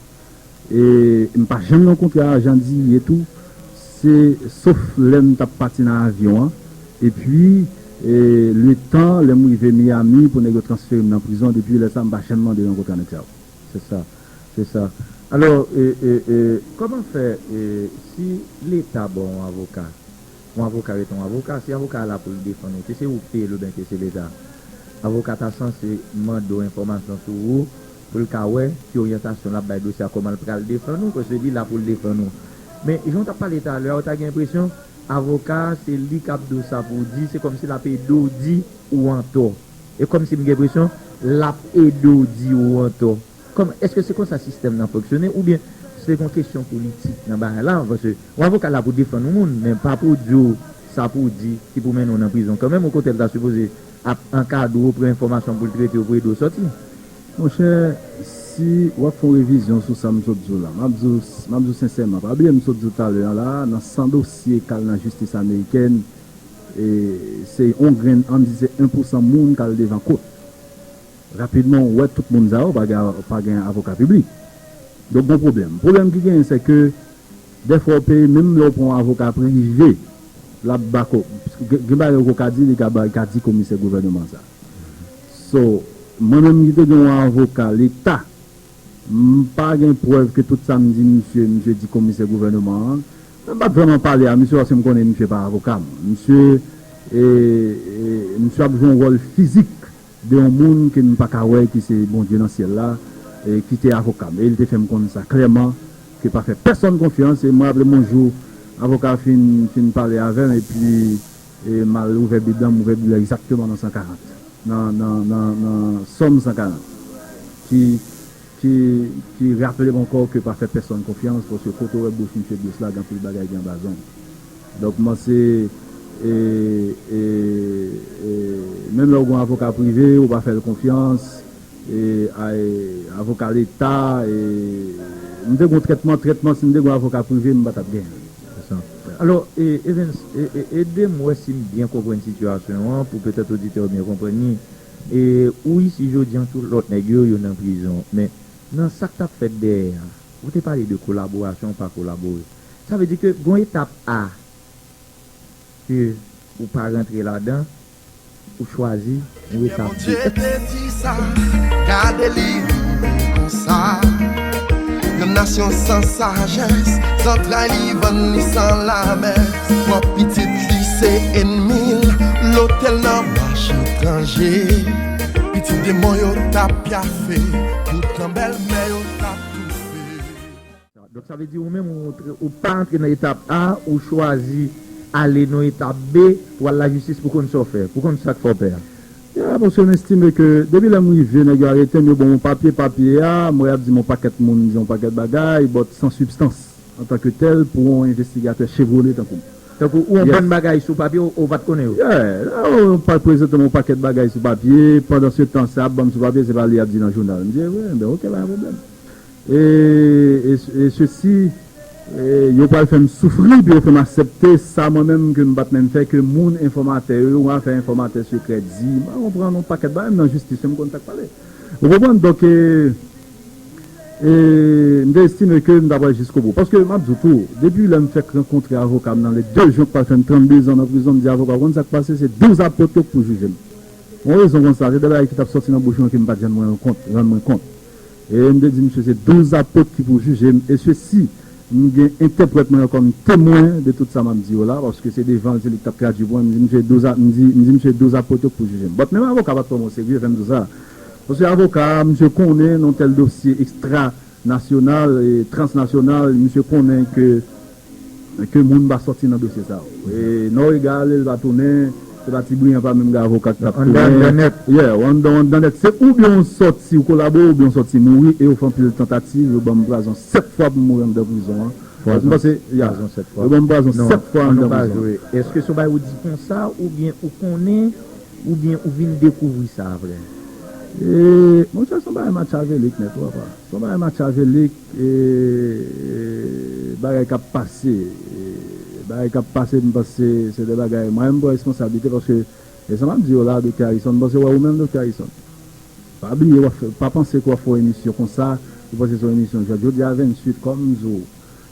E m pa janm rankontre a Jean Dirier tou, se sof lè m t ap pati nan avyon an, epi, e, letan lè m rive Miami pou nèg yo transfere m nan prizon, depi lè sa a, m pa janm mande rankontre a nèg sa yo. Se sa, se sa. Alò, e, e, e, kòman fè, e, si Leta ba w yon avoka, yon avoka rete yon avoka, si avoka a la pou l defann ou, ke se ou k peye l oubyen ke se Leta, avoka ta sanse mande w enfòmasyon sou ou pou l ka wè ki oryantasyon l ap bay dosye a, kòman l pral defann ou, paske li la pou l defann ou. Men, jan w t ap pale talè a, ou ta gen enpresyon avoka a, se li k ap di w sa pou w di, se kòmsi l ap ede w di ou antò. E kòmsi m gen enpresyon l ap ede w di ou antò. Kòman, èske se konsa sistèm nan fonksyone oubyen se yon kesyon politik nan bagay la? Paske yon avoka la pou defann yon moun, men pa pou di w sa pou w di ki pou mennen w nan prizon kanmenm. Okontrè, l ta sipoze ap ankadre w, pran enfòmasyon pou l trete w, pou ede w sòti. Monchè, si w ap fè yon revizyon sou sa m sot di w la, m ap di w, m ap di w sensèman, pa bliye m sot di w talè a la, nan san dosye k al nan jistis amerikèn, e se yon grenn, ann di se en pousan moun k al devan kot. Rapidman, ou wè tout moun sa yo pa gen, pa gen avoka piblik. Donk, gon pwoblèm. Pwoblèm ki genyen, se ke dèfwa w peye, menm lè w pran yon avoka prive, l ap ba kò. Gen, gen bagay ou ka di, li ka ba, li ka di komisè gouvèneman sa. So, mwen menm ki te gen yon avoka Leta, m pa gen prèv ke tout sa m di misye, misye di komisè gouvèneman an. M pa t vrèman pale a misye paske m konnen misye pa avoka m. Misye, e, e, misye ap jwe yon wòl fizik de yon moun ke m pa ka wè ki se Bondye nan syèl la, e ki te avoka m. E li te fè m konn sa klèman, ke pa fè pèsonn konfyans. E mwen raple m yon jou, avoka a fin, fin pale avè m, epi, e m al ouvè Bib la, m ouvè Bib la egzakteman nan san karant. Nan, nan, nan, nan Sòm san karant. Ki, ki, ki raple m ankò ke pa fè pèsonn konfyans, paske kote w wè bouch misye Boulos la, gen anpil bagay ki anba zong. Donk, m panse, e, e, e, menm lè w gen yon avoka prive, ou pa fè l konfyans, e, a, e, avoka Leta, e, m te gen yon trètman, trètman, si m te gen yon avoka prive, m pa t ap genyen l. Alò, e, Evens, e, e, ede m wè si m byen konprann sitiyasyon an, pou petèt oditè yo byen konprann li. E, ou isi jodi an, tout lòt nèg yo, yo nan prizon. Men, nan sa k t ap fèt dèyè a, ou te pale de kolaborasyon, ou pa kolabore. Sa vle di ke gon etap A ke ou pa rantre ladan, ou chwazi yon etap B. Bondye te di sa, gade li konsa. Yon nasyon san sajès, zantray li vann li san lamès. Pwòp pitit li se ènmi l, Otèl nan mache etranje, pitit demon yo t ap pyafe, boukan bèlmè yo t ap toufe. Donk, sa vle di ou menm, ou, tre- ou pa antre nan etap A, ou chwazi ale nan etap B, pou al lajistis pou konn sa w fè, pou konn sa k fè w pè a. Ya, paske m estime ke depi lè m rive, nèg yo arete m, yo ban m yon papye, papye a, m wè y ap di m yon pakèt moun, di yon pakèt bagay, but san sibstans, antanke tèl, pou yon envestigatè chevwone tankou m. Tankou ou yon bann bagay sou papye, ou, ou pa t konnen yo. Yeah, la, yo pa prezante m yon pakèt bagay sou papye, pandan se tan sa, ap ban m sou papye, se pa li y ap di nan jounal. M di, wi, ben, ok, pa gen pwoblèm. E, e, e sesi, e, yo pral fè m soufri, pou yo fè m aksepte sa mwen menm ke m pa t menm fè, ke moun enfòmatè yo, yon afè enfòmatè sekrè di, m pa konprann yon pakèt bagay, m nan jistis, m konn sa k pale. Ou konprann? Donk, e, e, m te estime ke m ta pral jiskobou. Paske m ap di w tou, depi lè m fèk rankontre avoka m nan le de jen k pral fè m trannde zan nan prizon, m di avoka, ou konn sa k pase, se douz apot yo k pou jije m. Yon rezon konsa, se de bagay ki t ap sòti nan bouch mwen ke m pa t janm rann kont, rann mwen kont. E m te di misye se douz apot ki pou jije m, e sesi, m gen entèprèt mwen an kòm temwen de tout sa m ap di yo la, paske se devan l, se li ki t ap tradui pou mwen, m di misye douz a, m di, m di misye douz apot yo k pou jije m. But menm avoka pa t pran m o serye, fè m di w sa. Paske avoka a, misye konnen nan tèl dosye ekstra nasyonal e transnasyonal, misye konnen ke, ke moun pa sòti nan dosye sa yo. E nò egal, li pa tounen, se pa ti briyan pa menm gen avoka k t ap tounen. Yeah, ou anndan, ou anndan nèt. Se oubyen ou sòti, ou kolabore, oubyen ou sòti mouri, e yo fè anpil tantativ, yo ban m pwazon sèt fwa pou m mouri anndan prizon an. M panse, yeah, yo ban m pwazon sèt fwa anndan prizon. Èske se yon bagay ou di konsa, oubyen ou konnen, oubyen ou vin dekouvri sa apre? E, monchè, se yon bagay matyavelik nèt, ou papa. Se yon bagay matyavelik, e, e, bagay k ap pase. E, bagay k ap pase, m panse se de bagay, mwen menm m pran responsablite, paske, e sa m ap di yo la, Doktè Harrison, m panse wè ou menm, Doktè Harrison. Pa bliye, w ap fè, pa panse ke w ap fè yon emisyon konsa, ou panse se yon emisyon jwèt. Jodi a venntuit, kòm m di w,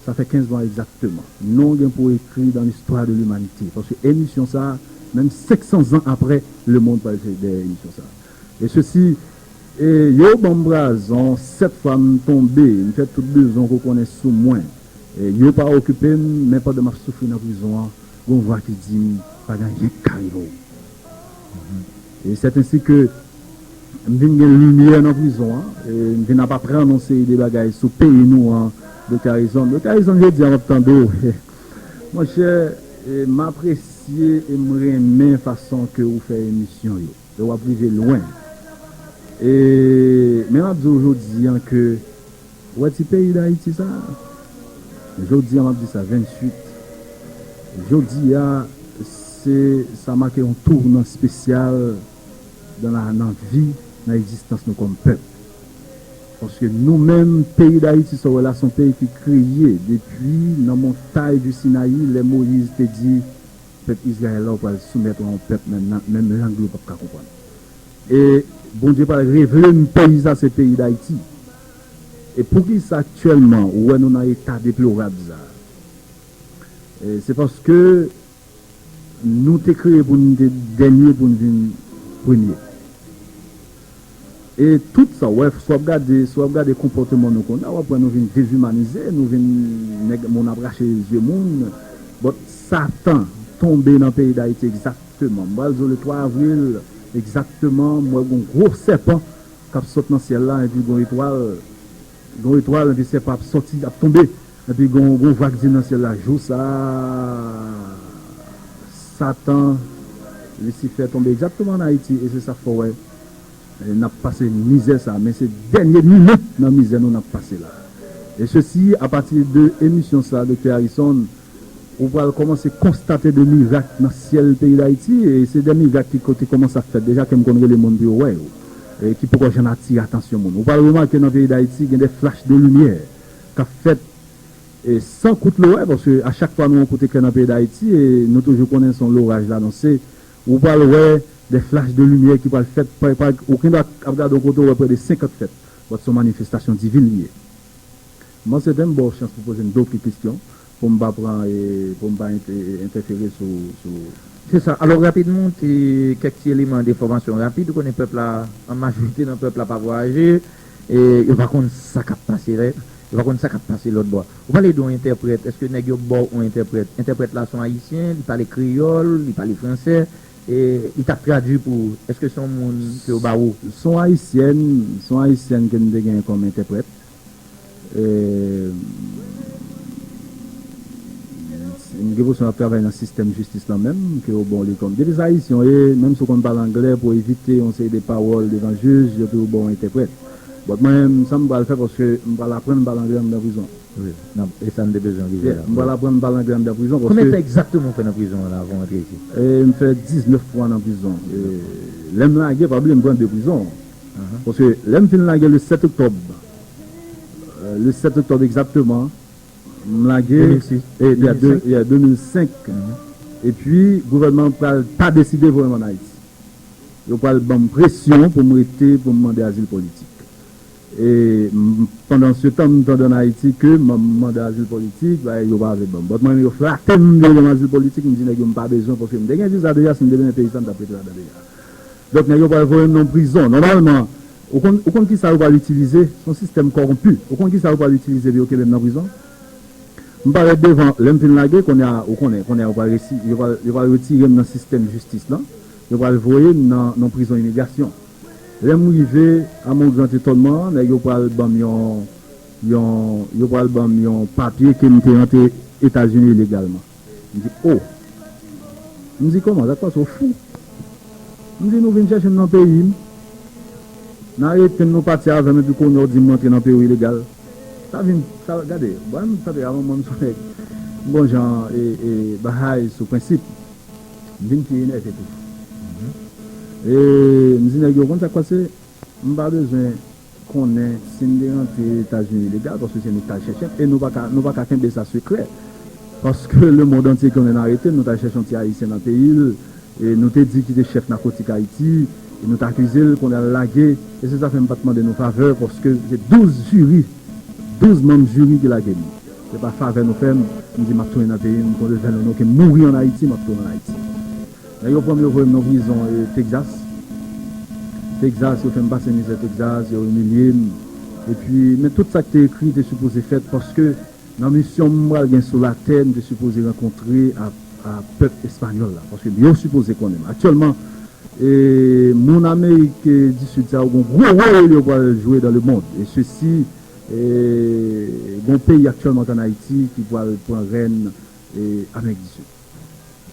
sa fè kenz mwa egzakteman. Non gen pou ekri dans l'histoire de l'humanité. Paske emisyon sa, menm senk san zan apre, lemonn pral se dèyè emisyon sa. E sesi, e yo ban m pwazon, sèt fwa m tonbe, m fè tout bezwen ke w konnen sou mwen. E yo pa okipe m, men pandan m ap soufri nan prizon an, gen yon vwa ki di m, pa gen anyen k ka rive w. E sèt ensi ke m vin gen limyè nan prizon an, e m vin ap aprann yon seri de bagay sou peyi nou an, Doktè Harrison. Doktè Harrison, jodi a m ap tande w. Monchè, e m apresye e m renmen fason ke ou fè emisyon yo. E w ap rive lwen. E, men m ap di w jodi an ke, ou wè ti peyi Dayiti sa a, jodi a m ap di sa, venntuit, jodi a, se, sa make yon tounan espesyal nan la, nan vi, nan egzistans nou kòm pèp. Paske nou menm, peyi Dayiti, sa w wè la, se yon peyi ki kreye depi nan montay di Sinayi, lè Moyiz te di, pèp Izrayèl la, ou pral soumèt ou a yon pèp menm, menm lang li ou p ap ka konprann. E Bondye pral revele m peyi sa se peyi Dayiti. E poukisa aktyèlman ou wè nou nan eta deplorab sa? E se paske nou te kreye pou n te dènye pou n vin premye. E tout sa, w wè, si w ap gade, si w ap gade konpòteman nou kounye a, w ap wè nou vin dezimanize, nou vin nèg, moun ap rache zye moun. But Satan tonbe nan peyi Dayiti egzakteman. M pral di w le twa avril, egzakteman, m wè gon gwo sèpan k ap sot nan syèl la, epi gon etwal, gon etwal, epi sèpan ap sòti, ap tonbe. Epi gon, gon vag di nan syèl la, jou sa a, Satan, Lisifè tonbe egzakteman ann Ayiti, e se sa k fè w wè, e, n ap pase mizè sa a, men se dènye minit nan mizè nou n ap pase la. E sesi, apati de emisyon sa a, Doktè Harrison, ou pral kòmanse konstate de mirak nan syèl peyi Dayiti, e se de mirak ki kote kòmanse ap fèt deja, ke m konn rele moun pou yo wè yo, e ki poko janm atire atansyon moun. Ou pral remake nan peyi Dayiti, gen de flach de limyè k ap fèt, e san kout lowè, paske a chak fwa nou yon kout eklè nan peyi Dayiti, e nou toujou konnen se yon loraj l anonse, ou pral wè de flach de limyè ki pral fèt, pa, pa, ou gendwa ap gade yon kote, ou wè prè de senkant fèt. But se yon manifestasyon divin li ye. M panse te m ba w chans pou poze m dòt kesyon, pou m pa pran, e, pou m pa ent-, e, entèfere sou, sou. Se sa. Alò, rapidman, ti, kèk ti eleman de enfòmasyon rapid. Ou konnen pèp la, an majorite nan pèp la pa vwayaje, e yo pa konn sa k ap pase, yo pa konn sa k ap pase lòt bò a. Ou pale de yon entèprèt, èske nèg yo ba w yon entèprèt? Entèprèt la se yon ayisyen, li pale kreyòl, li pale fransè, e, li t ap tradui pou ou? Èske se yon moun ke yo ba ou? Se yon Ayisyèn, se yon Ayisyèn ke m te genyen kòm entèprèt. E, m gen enpresyon l ap travay nan sistèm jistis lan menm, ke yo ba w li kòm. Depi se Ayisyen w ye, menm si w konn pale anglè, pou evite yon seri de pawòl devan jij, yo toujou ba w entèprèt. But mwen menm, sa m pral fè, paske m pral aprann pale anglè anndan prizon. Wi, nan, e sa n te bezwen rive la. Yeah, m pral aprann pale anglè anndan prizon, paske... Konbyen tan egzakteman w fè nan prizon an la, avan w antre isit? E, m fè diznèf mwa nan prizon. E, lè m lage, pa bliye m pran de prizon. Paske lè m fin lage le sèt oktòb, e, le sèt oktòb egzakteman, m lage, de mil sis. E, yeah, de, yeah, de mil senk. Epi, gouvènman an pral pa deside voye m ann Ayiti. Yo pral ban m presyon pou m rete, pou m mande azil politik. E, m, pandan se tan, m tande ann Ayiti ke m, m mande azil politik, bagay yo pa vle ban m. But mwen, yo flate m, yo ban m azil politik, m di nèg yo m pa bezwen, paske m te gen viza deja, si m te mennen peyi sa, m t ap rete ladan deja. Donk, nèg yo pral voye m nan prizon. Nòmalman, ou konn, ou konn kisa yo pral itilize? Se yon sistèm kòwonpi. Ou konn kisa yo pral itilize pou yo kenbe m nan prizon? M parèt devan, lè m fin lage, kounye a, ou konnen, kounye a, yo pral resi-, yo pral, yo pral retire m nan sistèm jistis lan, yo pral voye m nan, nan prizon imigrasyon. Lè m rive, à mon grand étonnement, nèg yo pral ban m yon, yon, yo pral ban m yon papye ke m te rantre Etazini ilegalman. M di, o! M di, kòman, sa k pase, w fou? M di, nou vin chèche m nan peyi m. N arete m, nou pati avè m, epi kounye a w di m m antre nan peyi w ilegal. Sa vin, sa, gade, bon, m tande avan mwen, m sou nèg, m bon jan, e, e, bagay sou prensip. M vin pi enève tou. E, m di nèg yo, konn sa k pase? M pa bezwen konnen si m te rantre Etazini ilegal, paske se nou k t al chèche m, e nou pa ka, nou pa ka kenbe sa sekrè. Paske lemonn antye konnen n arete m, nou t al chèche yon ti Ayisyen nan peyi l, e nou te di ki te chèf nakotik Ayiti, e nou t akize l, kounye a l lage, e se sa fè m pa t mande nou favè, paske se douz jiri, douz manm jiri ki lage m. Se pa favè nou fè m, m di m ap tounen nan peyi m, konn lè nou ke m mouri ann Ayiti, m ap tounen ann Ayiti. Nèg yo pran m, yo voye m nan prizon, e, Texas. Texas, yo fè m pase mizè Texas, yo imilye m. Epi, men tout sa k te ekri te sipoze fèt, paske nan misyon m pral gen sou latè, m te sipoze rankontre a, a pèp espanyòl la, paske yo sipoze konnen m. Aktyèlman, e, moun Amerik, e, di Sid sa yo gen gwo wòl yo pral jwe dans le monde. E sesi, e, gen yon peyi aktyèlman k ann Ayiti ki pral pran rèn, e, Amerik di Sid.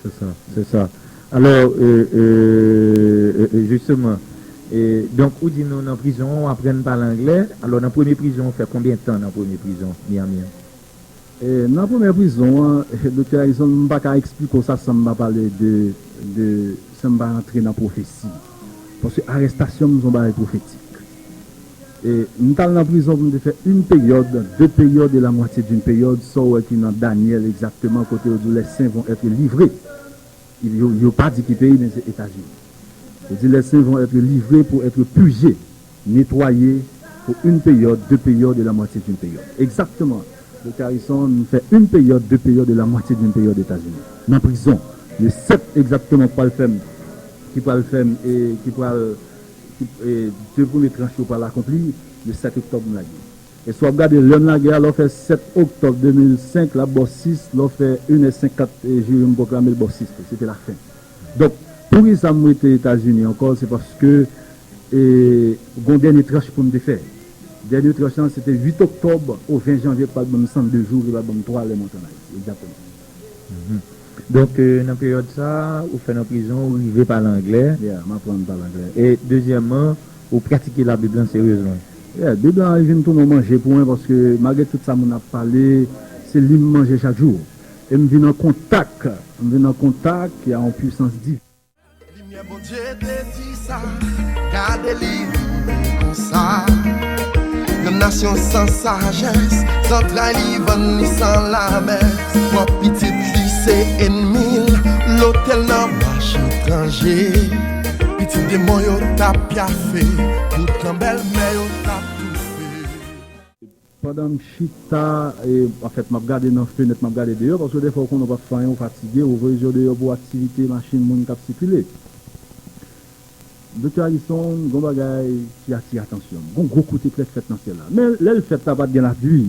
Se sa, se sa. Alò, e, e, e, e, jisteman, e, donk, ou di nou nan prizon an, w aprann pale anglè. Alò, nan premye prizon, ou fè konbyen tan nan premye prizon, Miami an? E, nan premye prizon an, e, Doktè Harrison, m pa ka eksplike w sa san m pa pale de, de, san m pa rantre nan pwofesi. Paske arèstasyon m se yon bagay pwofetik. E, m t al nan prizon pou m te fè une période, deux périodes et la moitié d'une période, sa w wè ki nan Danyèl egzakteman, kote yo di w, les saints vont être livrés. Yo, yo pa di ki peyi, men se Etazini. Yo di, les saints vont être livrés pour être purgés, nettoyés pour une période, deux périodes et la moitié d'une période. Egzakteman, Doktè Harrison, m fè une période, deux périodes et la moitié d'une période Etazini. Nan prizon. Le sèt egzakteman k pral fè m, ki pral fè m, e ki pral ki, e, de premye tranch yo pral akonpli, le sèt oktòb m lage. E si w ap gade lè m lage a, lè w fè sèt oktòb de mil senk, l ap ba w sis, lè w fè inè senkant, e, jiri m pwoklame l ba w sis tou. Se te lafen. Donk, poukisa m rete Etazini ankò, se paske, e, gen yon dènye tranch pou m te fè. Dènye tranch lan, se te uit oktòb o ven janvye, pral ban m san de jou, ki pral ban m twa lè m antre ann Ayiti. Egzakteman. Donk, e, nan peryòd sa a, ou fè nan prizon, ou rive pale anglè. Yeah, m aprann pale anglè. E dezyèmman, ou pratike Labib lan seryezman. Yeah, Bib lan vin tounen yon manje pou mwen, paske malgre tout sa moun ap pale, se li m manje chak jou. E m vin an kontak, m vin an kontak a yon pwisans divin. Limyè Bondye te di sa, gade li menm konsa. Yon nasyon san sajès, zantray li vann li san lamès. Pwòp pitit li se ènmi l, lote l nan mache etranje. Pitit demon yo t ap pyafe, boukan bèlmè yo t ap toufe. Pandan m chita, e, anfèt, m ap gade nan fenèt, m ap gade deyò, paske dèfwa, ou konnen, w p ap fè anyen, ou fatige, ou voye je w deyò pou aktivite machin moun k ap sikile. Doktè Harrison, gen yon bagay ki atire atansyon m. Gen yon gwo kout eklè k fèt nan syèl la. Men lè l fèt la, pa t gen lapli.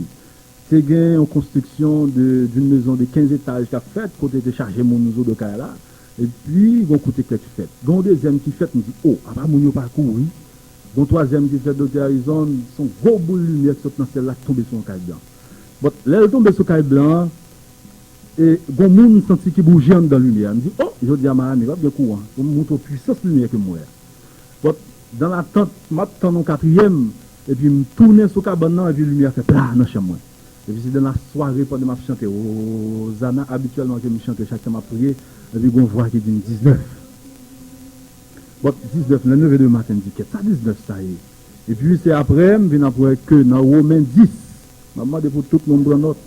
Te gen yon konstriksyon de, d'une maison de quinze étages k ap fèt, kote te chaje moun sou do kay la. Epi, gon kout eklè ki fèt. Gon dezyèm ki fèt, m di, o, apa moun yo pa kouri? Gon twazyèm ki fèt, Doktè Harrison, se yon gwo boul limyè ki sot nan syèl la, ki tonbe sou yon kay blan. Bon, lè l tonbe sou kay blan an, e, gon moun m santi ki bouje anndan limyè a. M di, o, jodi a Miami p ap gen kouran. Pou m montre w pwisans limyè ke m wè a. Bon, dans l'attente, m ap tann yon katriyèm, epi m tounen sou kabann nan, epi limyè a fè pla nan chanm mwen. Epi se dans la soirée, pandan m ap chante Hosanna, abityèlman ke m chante chak tan m ap priye, epi gon vwa ki di m diznèf. Bon, diznèf, lè m leve demen maten, m di, kèt, sa diznèf sa ye? Epi se apre, m vin ap wè ke nan Women dis, m ap mande pou tout moun pran nòt.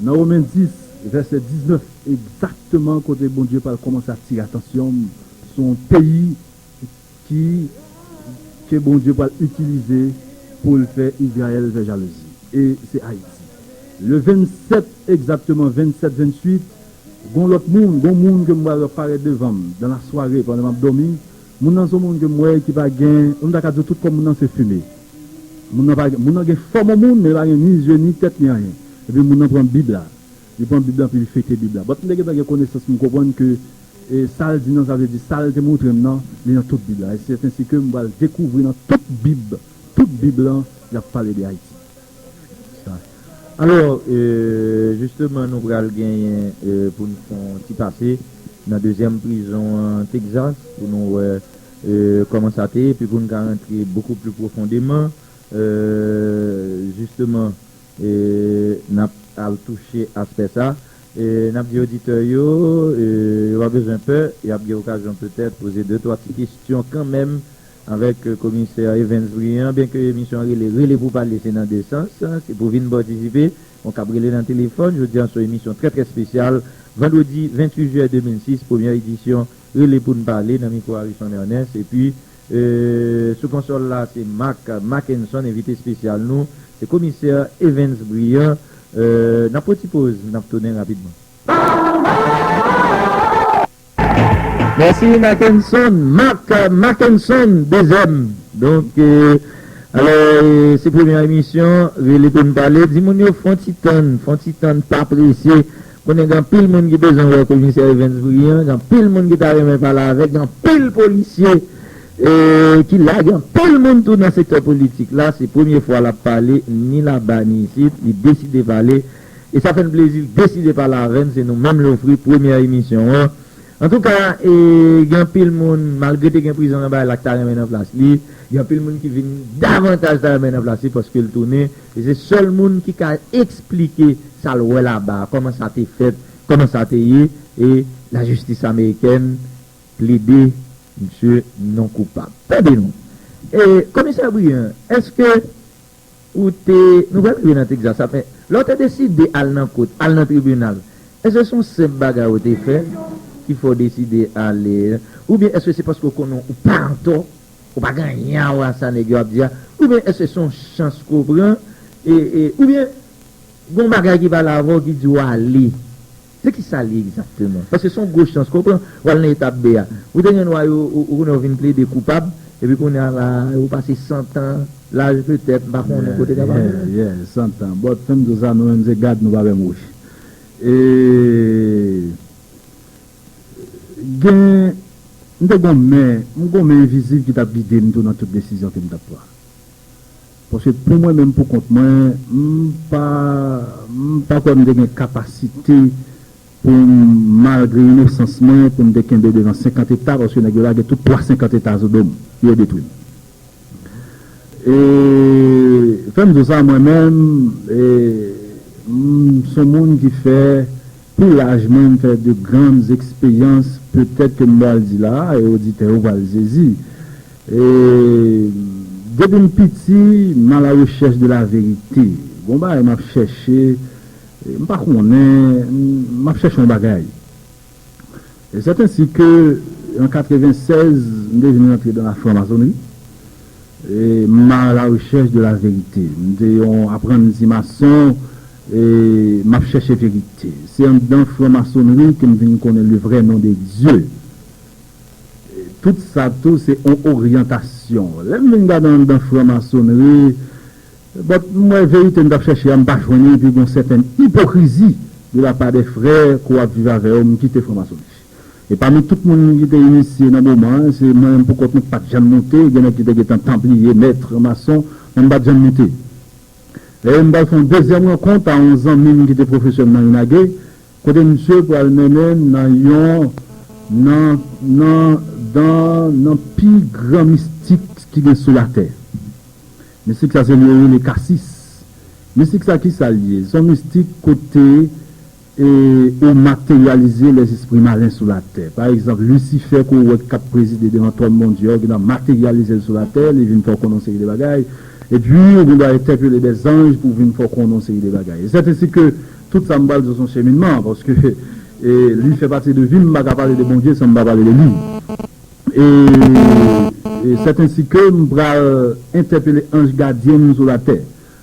Nan Women dis, vèsè diznèf, egzakteman kote Bondye pral kòmanse atire atansyon m sou yon peyi ki, ke Bondye pral itilize pou l fè Izrayèl fè jalouzi. E se Ayiti. Le vennsèt, egzakteman vennsèt, venntuit, gon lòt moun, gon moun ke m wè parèt devan m, dans la soirée, pandan m ap dòmi. Moun nan se yon moun ke m wè ki pa gen, m ta ka di w tout kò moun nan se fime. Moun nan pa gen, moun nan gen fòm yon moun, men li pa gen ni zye, ni tèt, ni anyen. Epi moun nan pran Bib la. Li pran Bib la, epi li fete Bib la. Bon, m te gentan gen konesans, m konprann ke, e, sa l di nan, sa vle di, sa l te montre m nan, li nan tout Bib la. E se ensi ke m pral dekouvri nan tout Bib, tout Bib lan, y ap pale de Ayiti. Sa. Alò, e, jisteman, nou pral genyen, e, pou n fè yon ti pase nan dezyèm prizon an Texas, pou nou wè, e, kòman sa te ye, epi pou n ka rantre bokou pli pwofondèman, e, jisteman, e, n ap al touche aspè sa. E, n ap di oditè yo, e, yo pa bezwen pè, y ap gen okazyon petèt poze de twa ti kesyon kanmenm avèk, e, komisè Evens Briand, byenke emisyon an rele Rele pou pale, se nan de sans, se pou vin patisipe, ou kab rele nan telefòn. Jodi a se yon emisyon trè, trè espesyal, vandredi ventuit jiyè de mil sis, premyè edisyon Rele pou n pale nan mikwo Harrison Ernest, epi, e, sou konsòl la, se Marc Mackenson, envite espesyal nou, se komisè Evens Briand. E, n ap pran ti poz, n ap tounen rapidman. Mèsi, Mackenson, Marc Mackenson, dezyèm. Donk, e, alò, e, se premyè emisyon, Rele pou n pale, di moun yo fè yon ti tann, fè yon ti tann, pa prese. Konnen gen anpil moun ki bezwen wè komisè Evens Briand, gen anpil moun ki ta renmen pale avè l, gen anpil polisye, e, ki la, gen anpil moun tou nan sektè politik la. Se premye fwa l ap pale, ni laba, ni isit, li deside pale. E sa fè n plezi, l deside pale avè n, se nou menm l ofri premyè emisyon an. Antouka, e, gen anpil moun, malgre te gen prizon nan bagay la, ki ta renmen nan plas li, gen anpil moun ki vin davantaj ta renmen nan plas li paske l tounen, e se sèl moun ki ka eksplike sa l wè laba a, kòman sa te fèt, kòman sa te ye, e lajistis amerikèn plede misye non koupab. Tande non. E, komisè Briand, èske ou te, nou pral rive nan Texas, sa, men lè w te deside al nan kot, al nan tribinal, èske se yon senp bagay ou te fè ki fè w deside ale? Oubyen èske se paske w konnen w pa antò, ou pa gen anyen a wè a sa nèg yo ap di a? Oubyen èske se yon chans ke w pran? E, e, oubyen gon bagay ki pale avè w ki di w ale? Se ki sa l ye egzakteman? Paske se yon gwo chans, konprann? W al nan etap B a. Ou te gen dwa yo, ou, ou konnen w vin plede koupab, epi kounye a la, ou pase san tan, laj petèt, m pa konnen kote ka pase. Yeah, yeah, san tan. Bon, fè m di w sa, nou menm se gad, nou pa fè mouch. E, gen, m te gon men, m gon men envizib ki t ap gide m tou nan tout desizyon ke m t ap pran. Paske pou mwen menm, pou kont mwen, m pa, m pa kwè m te gen kapasite pou m, malgre inosans mwen, pou m te kenbe devan senkant eta, paske nèg yo lage tout twa senkant eta sou do m, pou yo detwi m. E, fè m di w sa, mwen menm, e, m se yon moun ki fè, pou laj mwen, m fè de grandes expériences, petèt ke m pral di la, e oditè yo pral sezi. E, depi m piti, m à la recherche de la vérité. Gon bagay m ap chèche, e, m pa konnen, m, m ap chèche yon bagay. E c'est ainsi que, en quatre-vingt-seize, m te vin rantre dans la franc-maçonnerie. E, m à la recherche de la vérité. M te yon apranti mason, e m ap chèche verite. Se anndan franc-maçonnerie ke m vin konnen le vrai nom de Dieu. E, tout sa tou, se yon oryantasyon. Lè m vin gade anndan franc-maçonnerie, bon, m wè verite m t ap chèche a, m pa jwenn li, epi gon sètèn ipokrizi de la part des frères ke w ap viv avè yo, m kite franc-maçonnerie. E pami tout moun ki te inisye nan moman an, se mwen menm poukont mwen ki pa t janm moute, gen nèg ki te gentan tanpliye, mèt, mason, men m pa t janm moute. E m pral fè yon dezyèm rankont a yon zanmi m ki te pwofesè m nan Inage, kote misye pral mennen m nan yon, nan, nan, nan, nan pi gran mistik ki gen sou latè. Mistik sa se li yo rele kasis. Mistik sa ki sa l ye? Se yon mistik kote e ou materyalize lèzespri malen sou latè. Pa egzanp, Lisifè ke w wè k ap prezide devan twòn Bondye a, ou gentan materyalize l sou latè, li vin fè w konnen yon seri de bagay, epi ou gendwa entèpele dèzanj pou vin fè w konnen yon seri de bagay. E sèten si ke tout sa m pral di w se yon cheminman, paske e, li fè pati de vi m, m pa ka pale de Bondye san m pa pale de li. E, e sèten si ke m pral entèpele anj gadyen m sou latè.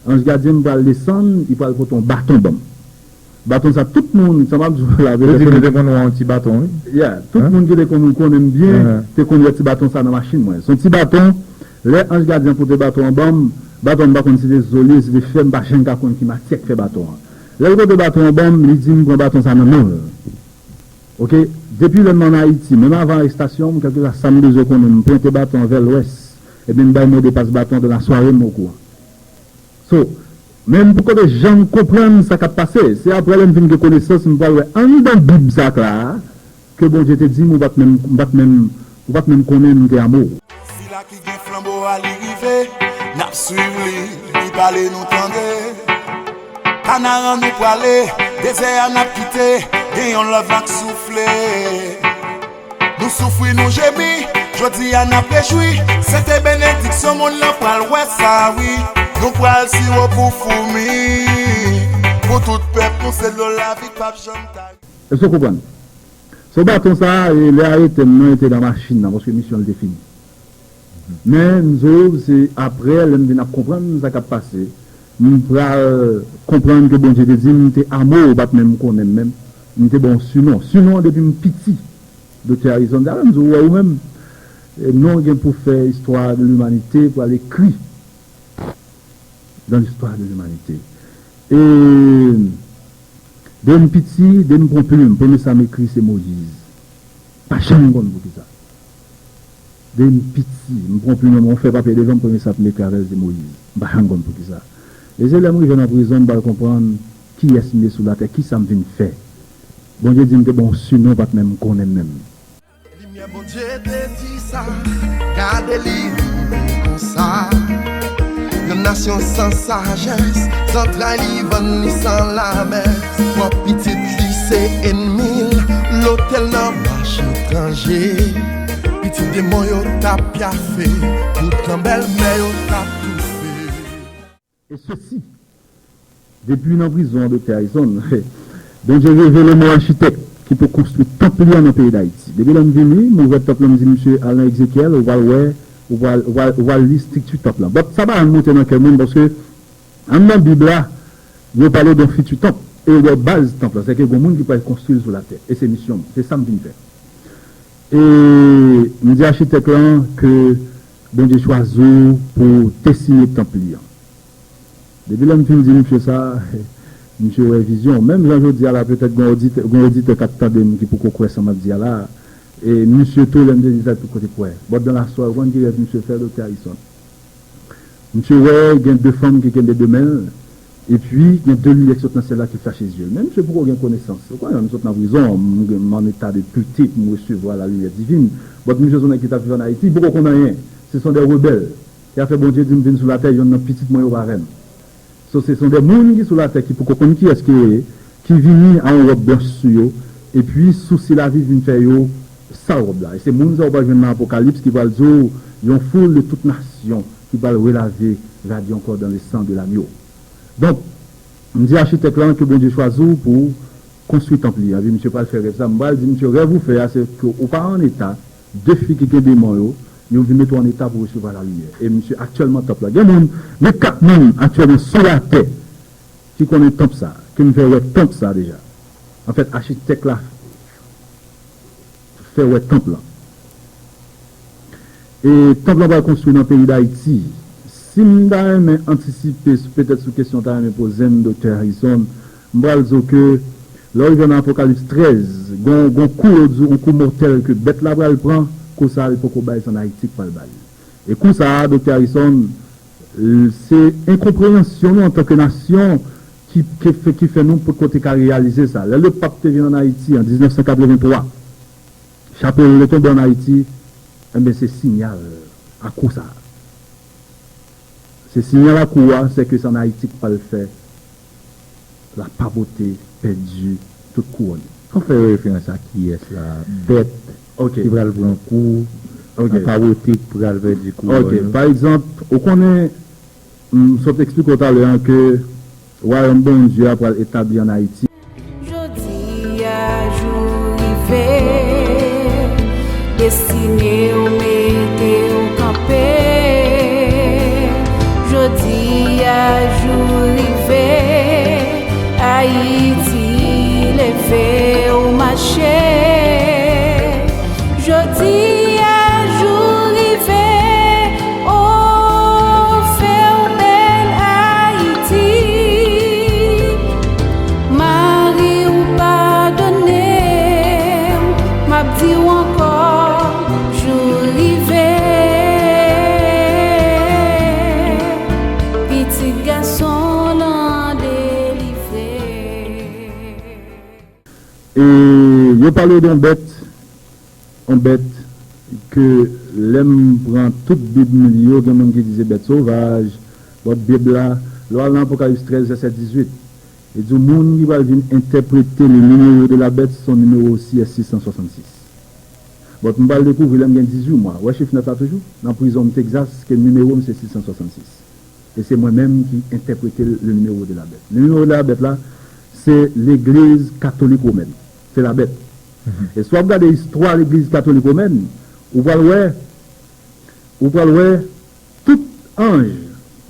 Anj gadyen m pral desann, li pral pote yon baton ban m. Baton sa, tout moun, sa m ap di w la, yo di nou te konn wè yon ti baton, wi. Yeah, tout moun ki te konn konnen m byen, te konn wè ti baton sa nan machin mwen. Se yon ti baton, lè anj gadyen pote baton an ban m, baton an m pa konn si te zo li ye, si te fè, m pa janm ka konn ki matyè k fè baton an. Lè l pote baton an ban m, li di m pran baton sa nan men l. Oke, depi lè m ann Ayiti, menm avan arestasyon m, kèlkeswa sa m bezwen konnen, m pwente baton an vè lwès, ebyen m bay modepas baton an, dan la sware m okouran. So, men m poko te janm konprann sa k ap pase. Se aprè lè m fin gen konesans, m pral wè anndan Bib sa k la a, ke Bondye te di m, ou pa t menm, ou pa t menm, ou pa t menm konnen m te amo w. Sila ki gen flanbo a, li rive, n ap swiv li, li pale nou tande. Kanaran nou prale, dezè a n ap kite, gen yon lòt van k soufle. Nou soufri, nou jemi, jodi a n ap rejwi. Se te benediksyon, monn lan pral wè sa, wi. Nou pral siwo pou foumi. Pou tout pèp nou, se dlo lavi k p ap janm tari. Èske w konprann? So, baton sa a, e, lè arete m nan, li te nan machin nan, paske misyon l te fini. Men, m di w, se aprè, lè m vin ap konprann sa k ap pase, m pral konprann ke Bondye te di m, m te amo w, ou pa t menm konnen m menm. M te ba w yon sinon. Sinon an depi m piti. Doktè Harrison, sa vle m di w, ou wè ou menm, e, non gen pou fè istwa de limanite, pral ekri dans l'histoire de l'humanité. E depi m piti, depi m pran plim, premye sa m ekri se Moyiz. Pa janm konn poukisa. Depi m piti, m pran plim nan men m, fè papye devan m, premye sa m ekri avè l se Moyiz. M pa janm konn poukisa. E se lè m rive nan prizon, m pral konprann kiyès m ye sou latè, kisa m vin fè. Bondye di m te ba w yon sinon, ou pa t menm konnen m menm. Limyè Bondye te di sa, gade li konsa. Yon nasyon san sajès, zantray li vann li san lamès. Pwòp pitit li se ènmi l, lotèl nan mache etranje. Pitit demon yo t ap pyafe, boukan bèlmè yo t ap toufe. E sesi, depi nan prizon an, Doktè Harrison, Bondye revele m yon achitèk ki pou konstwi tanp li an nan peyi Dayiti. Depi lè m vini, m ouvè tanp lan, m di misye, al nan Ezekyèl, ou pral wè, ou pral, ou pral, ou pral li estrikti tanp lan. But sa pa janm monte nan kè moun, paske anndan Bib la, yo pale de yon fiti tanp, e yo bay baz tanp lan, sèke gen moun ki pral konstwi l sou latè. E se misyon m, se sa m vin fè. E m di achitèk lan ke Bondye chwazi w pou w desiye tanp li an. Depi lè m fin di misye sa, misye wè vizyon. Menm jan jodi a la, petèt gen oditè, gen oditè k ap tande m ki poko kwè sa m ap di a la. E misye tou, lè m te di sa, tout kote kwè. But dans la soirée, ou konn ki rèv misye fè, Doktè Harrison? Misye wè gen de fanm ki kenbe de men l, epi gen de limyè ki sot nan syèl la ki flache zye l. Men misye poko gen konesans. Ou konnen, m sot nan prizon, m, m an eta de purite, m resevwa la limyè divin. But misye se yon nèg ki t ap viv ann Ayiti, li poko konn anyen. Se son de rebèl. Se afè Bondye di m vin sou latè, yonn nan pitit mwen yo pa avè m. So, se son de moun ki sou latè ki poko konn kiyès ke yo ye, ki vini a yon wòb blanch sou yo, epi sousi lavi vin fè yo sal wòb la. E se moun sa yo pral jwenn nan Apokalips ki pral di w, yon foul de tout nasyon ki pral relave rad yo ankò dans le sang de l'agneau. Donk, m di achitèk lan ke Bondye chwazi w pou konstwi tanp li an. Epi misye pral fè rèv sa. M pral di misye, rèv ou fè a, se ke ou pa an eta, de fi ki gen demon yo, yo vin mete w an eta pou resevwa lalimyè. E misye aktyèlman tanp la. Gen moun, gen kat moun aktyèlman sou latè ki konnen tanp sa, ke m fè wè tanp sa deja. Anfèt, achitèk la fè wè tanp lan. E tanp lan pral konstwi nan peyi Dayiti. Si m ta renmen antisipe, petèt sou kesyon w ta renmen poze m, Doktè Harrison, m pral di w ke Lè w rive nan Apokalips trèz, gon, gon kou yo di w, yon kou mòtèl ke bèt la pral pran, kou sa a li poko bay, se ann Ayiti k pral ba l. E kou sa a, Doktè Harrison, l- se enkonpreyansyon nou antanke nasyon ki, ki, fè, ki fè nou potko te ka reyalize sa. Lè Lepap te vin ann Ayiti an diznèf san katrevenntwa, chapo role tonbe ann Ayiti, enben se siyal a kou sa a. Se siyal a kou a, se ke se ann Ayiti k pral fè la papòte pèdi tout kouwòn. Fò fè referans a kiyès la? Bèt Ok. ki pral pran kou, Ok. la papòte k pral pèdi kouwòn. Ok. Pa egzanp, ou konnen, m sot eksplike w talè a ke Wayòm Bondye a pral etabli ann Ayiti. Jodi a jou rive, destine w mete w kanpe. Jodi a jou rive, Ayiti leve w mache. Jodi a jou rive, o fèmen Ayiti. Mari w padone m, m ap di w ankò, jou rive. Pitit gason w lan delivre. E yo pale de yon bèt, yon bèt ke lè m pran tout Bib m li yo, gen moun ki di se bèt sovaj, but Bib la, lè w al nan Apokalips trèz, vèsè dizuit, li di w moun ki pral vin entèprete le numéro de la bête, son numéro aussi est six cent soixante-six. But m pral dekouvri lè m gen dizuit mwa, w wè chif nèf la toujou, nan prizon m Texas, ke nimewo m se six cent soixante-six. E se mwen menm ki entèprete le numéro de la bête. Le numéro de la bête la, se legliz katolik womèn. Se la bèt. E si w ap gade istwa legliz katolik womèn, ou pral wè, ou pral wè tout anj,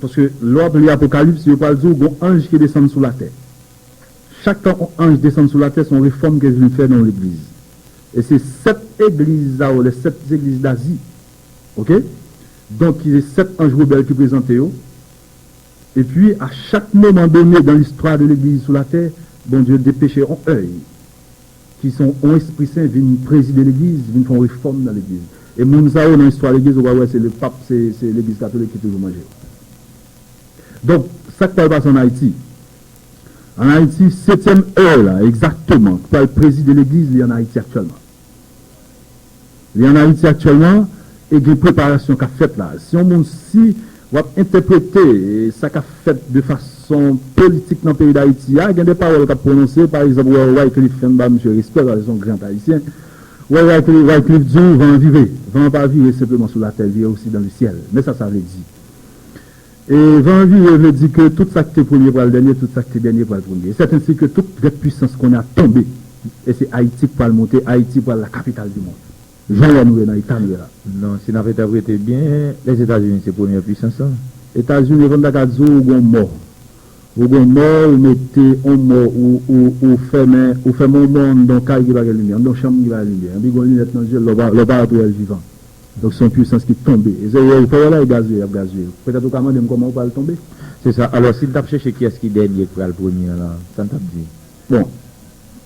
paske lè w ap li Apokalips, yo pral di w gon anj ki desann sou latè. Chak tan yon anj desann sou latè, se yon refòm ke l vin fè nan yon legliz. E se sèt egliz sa yo, les sept églises d'Asie. Oke? Donk, se sèt anj rebèl ki prezante yo. Epi, a chak moman done dan listwa de legliz sou latè, Bondye depeche yon èy, ki se yon espri sen, vin prezide legliz, vin fè yon refòm nan legliz. E moun sa yo, nan istwa legliz, ou pral wè se lepap, se, se legliz katolik ki toujou manje yo. Donk, sa k pral pase ann Ayiti? Ann Ayiti, setyèm è la, egzakteman, ki pral prezide legliz, li ann Ayiti aktyèlman. Li ann Ayiti aktyèlman e gen preparasyon k ap fèt la. Si yon moun, si w ap entèprete, e, sa k ap fèt de fason politik nan peyi Dayiti a, gen de pawòl k ap pwononse, pa egzanp, ou wè Wycliffe, fè m ba misye respè, paske se yon gran Ayisyen. Ou wè Wycliffe, Wycliffe di w, van an vire. Van an pa vire senpleman sou latè, l vire osi dans le ciel. Men sa sa vle di. E van an vire vle di ke tout sa ki te premye pral dènye, tout sa ki te dènye pral premye. E sèten si ke tout grande puissance kounye a tonbe. E se Ayiti ki pral monte, Ayiti pral la capitale du monde. Jan w wè nou ye nan eta nou ye la. Non, si n ap entèprete byen, Lèzetazini se premyè pwisans lan. Etazini, fò m ta ka di w, ou gon mò. Ou gon mò, ou mete on mò, ou, ou, ou fèmen, ou fèmen on mò anndan on kay ki pa gen limyè, anndan on chanm ki pa gen limyè. Epi gon linèt nan je l, lè w pa, lè w pa wè l vivan. Donk, se yon pwisans ki tonbe. E se yo, ou fè wè la, e gazouye, y ap gazouye. Petèt ou ka mande m kòman ou pral tonbe. Se sa. Alò, si n t ap chèche kiyès ki dènye k pral premye an la, sa n t ap di? Bon,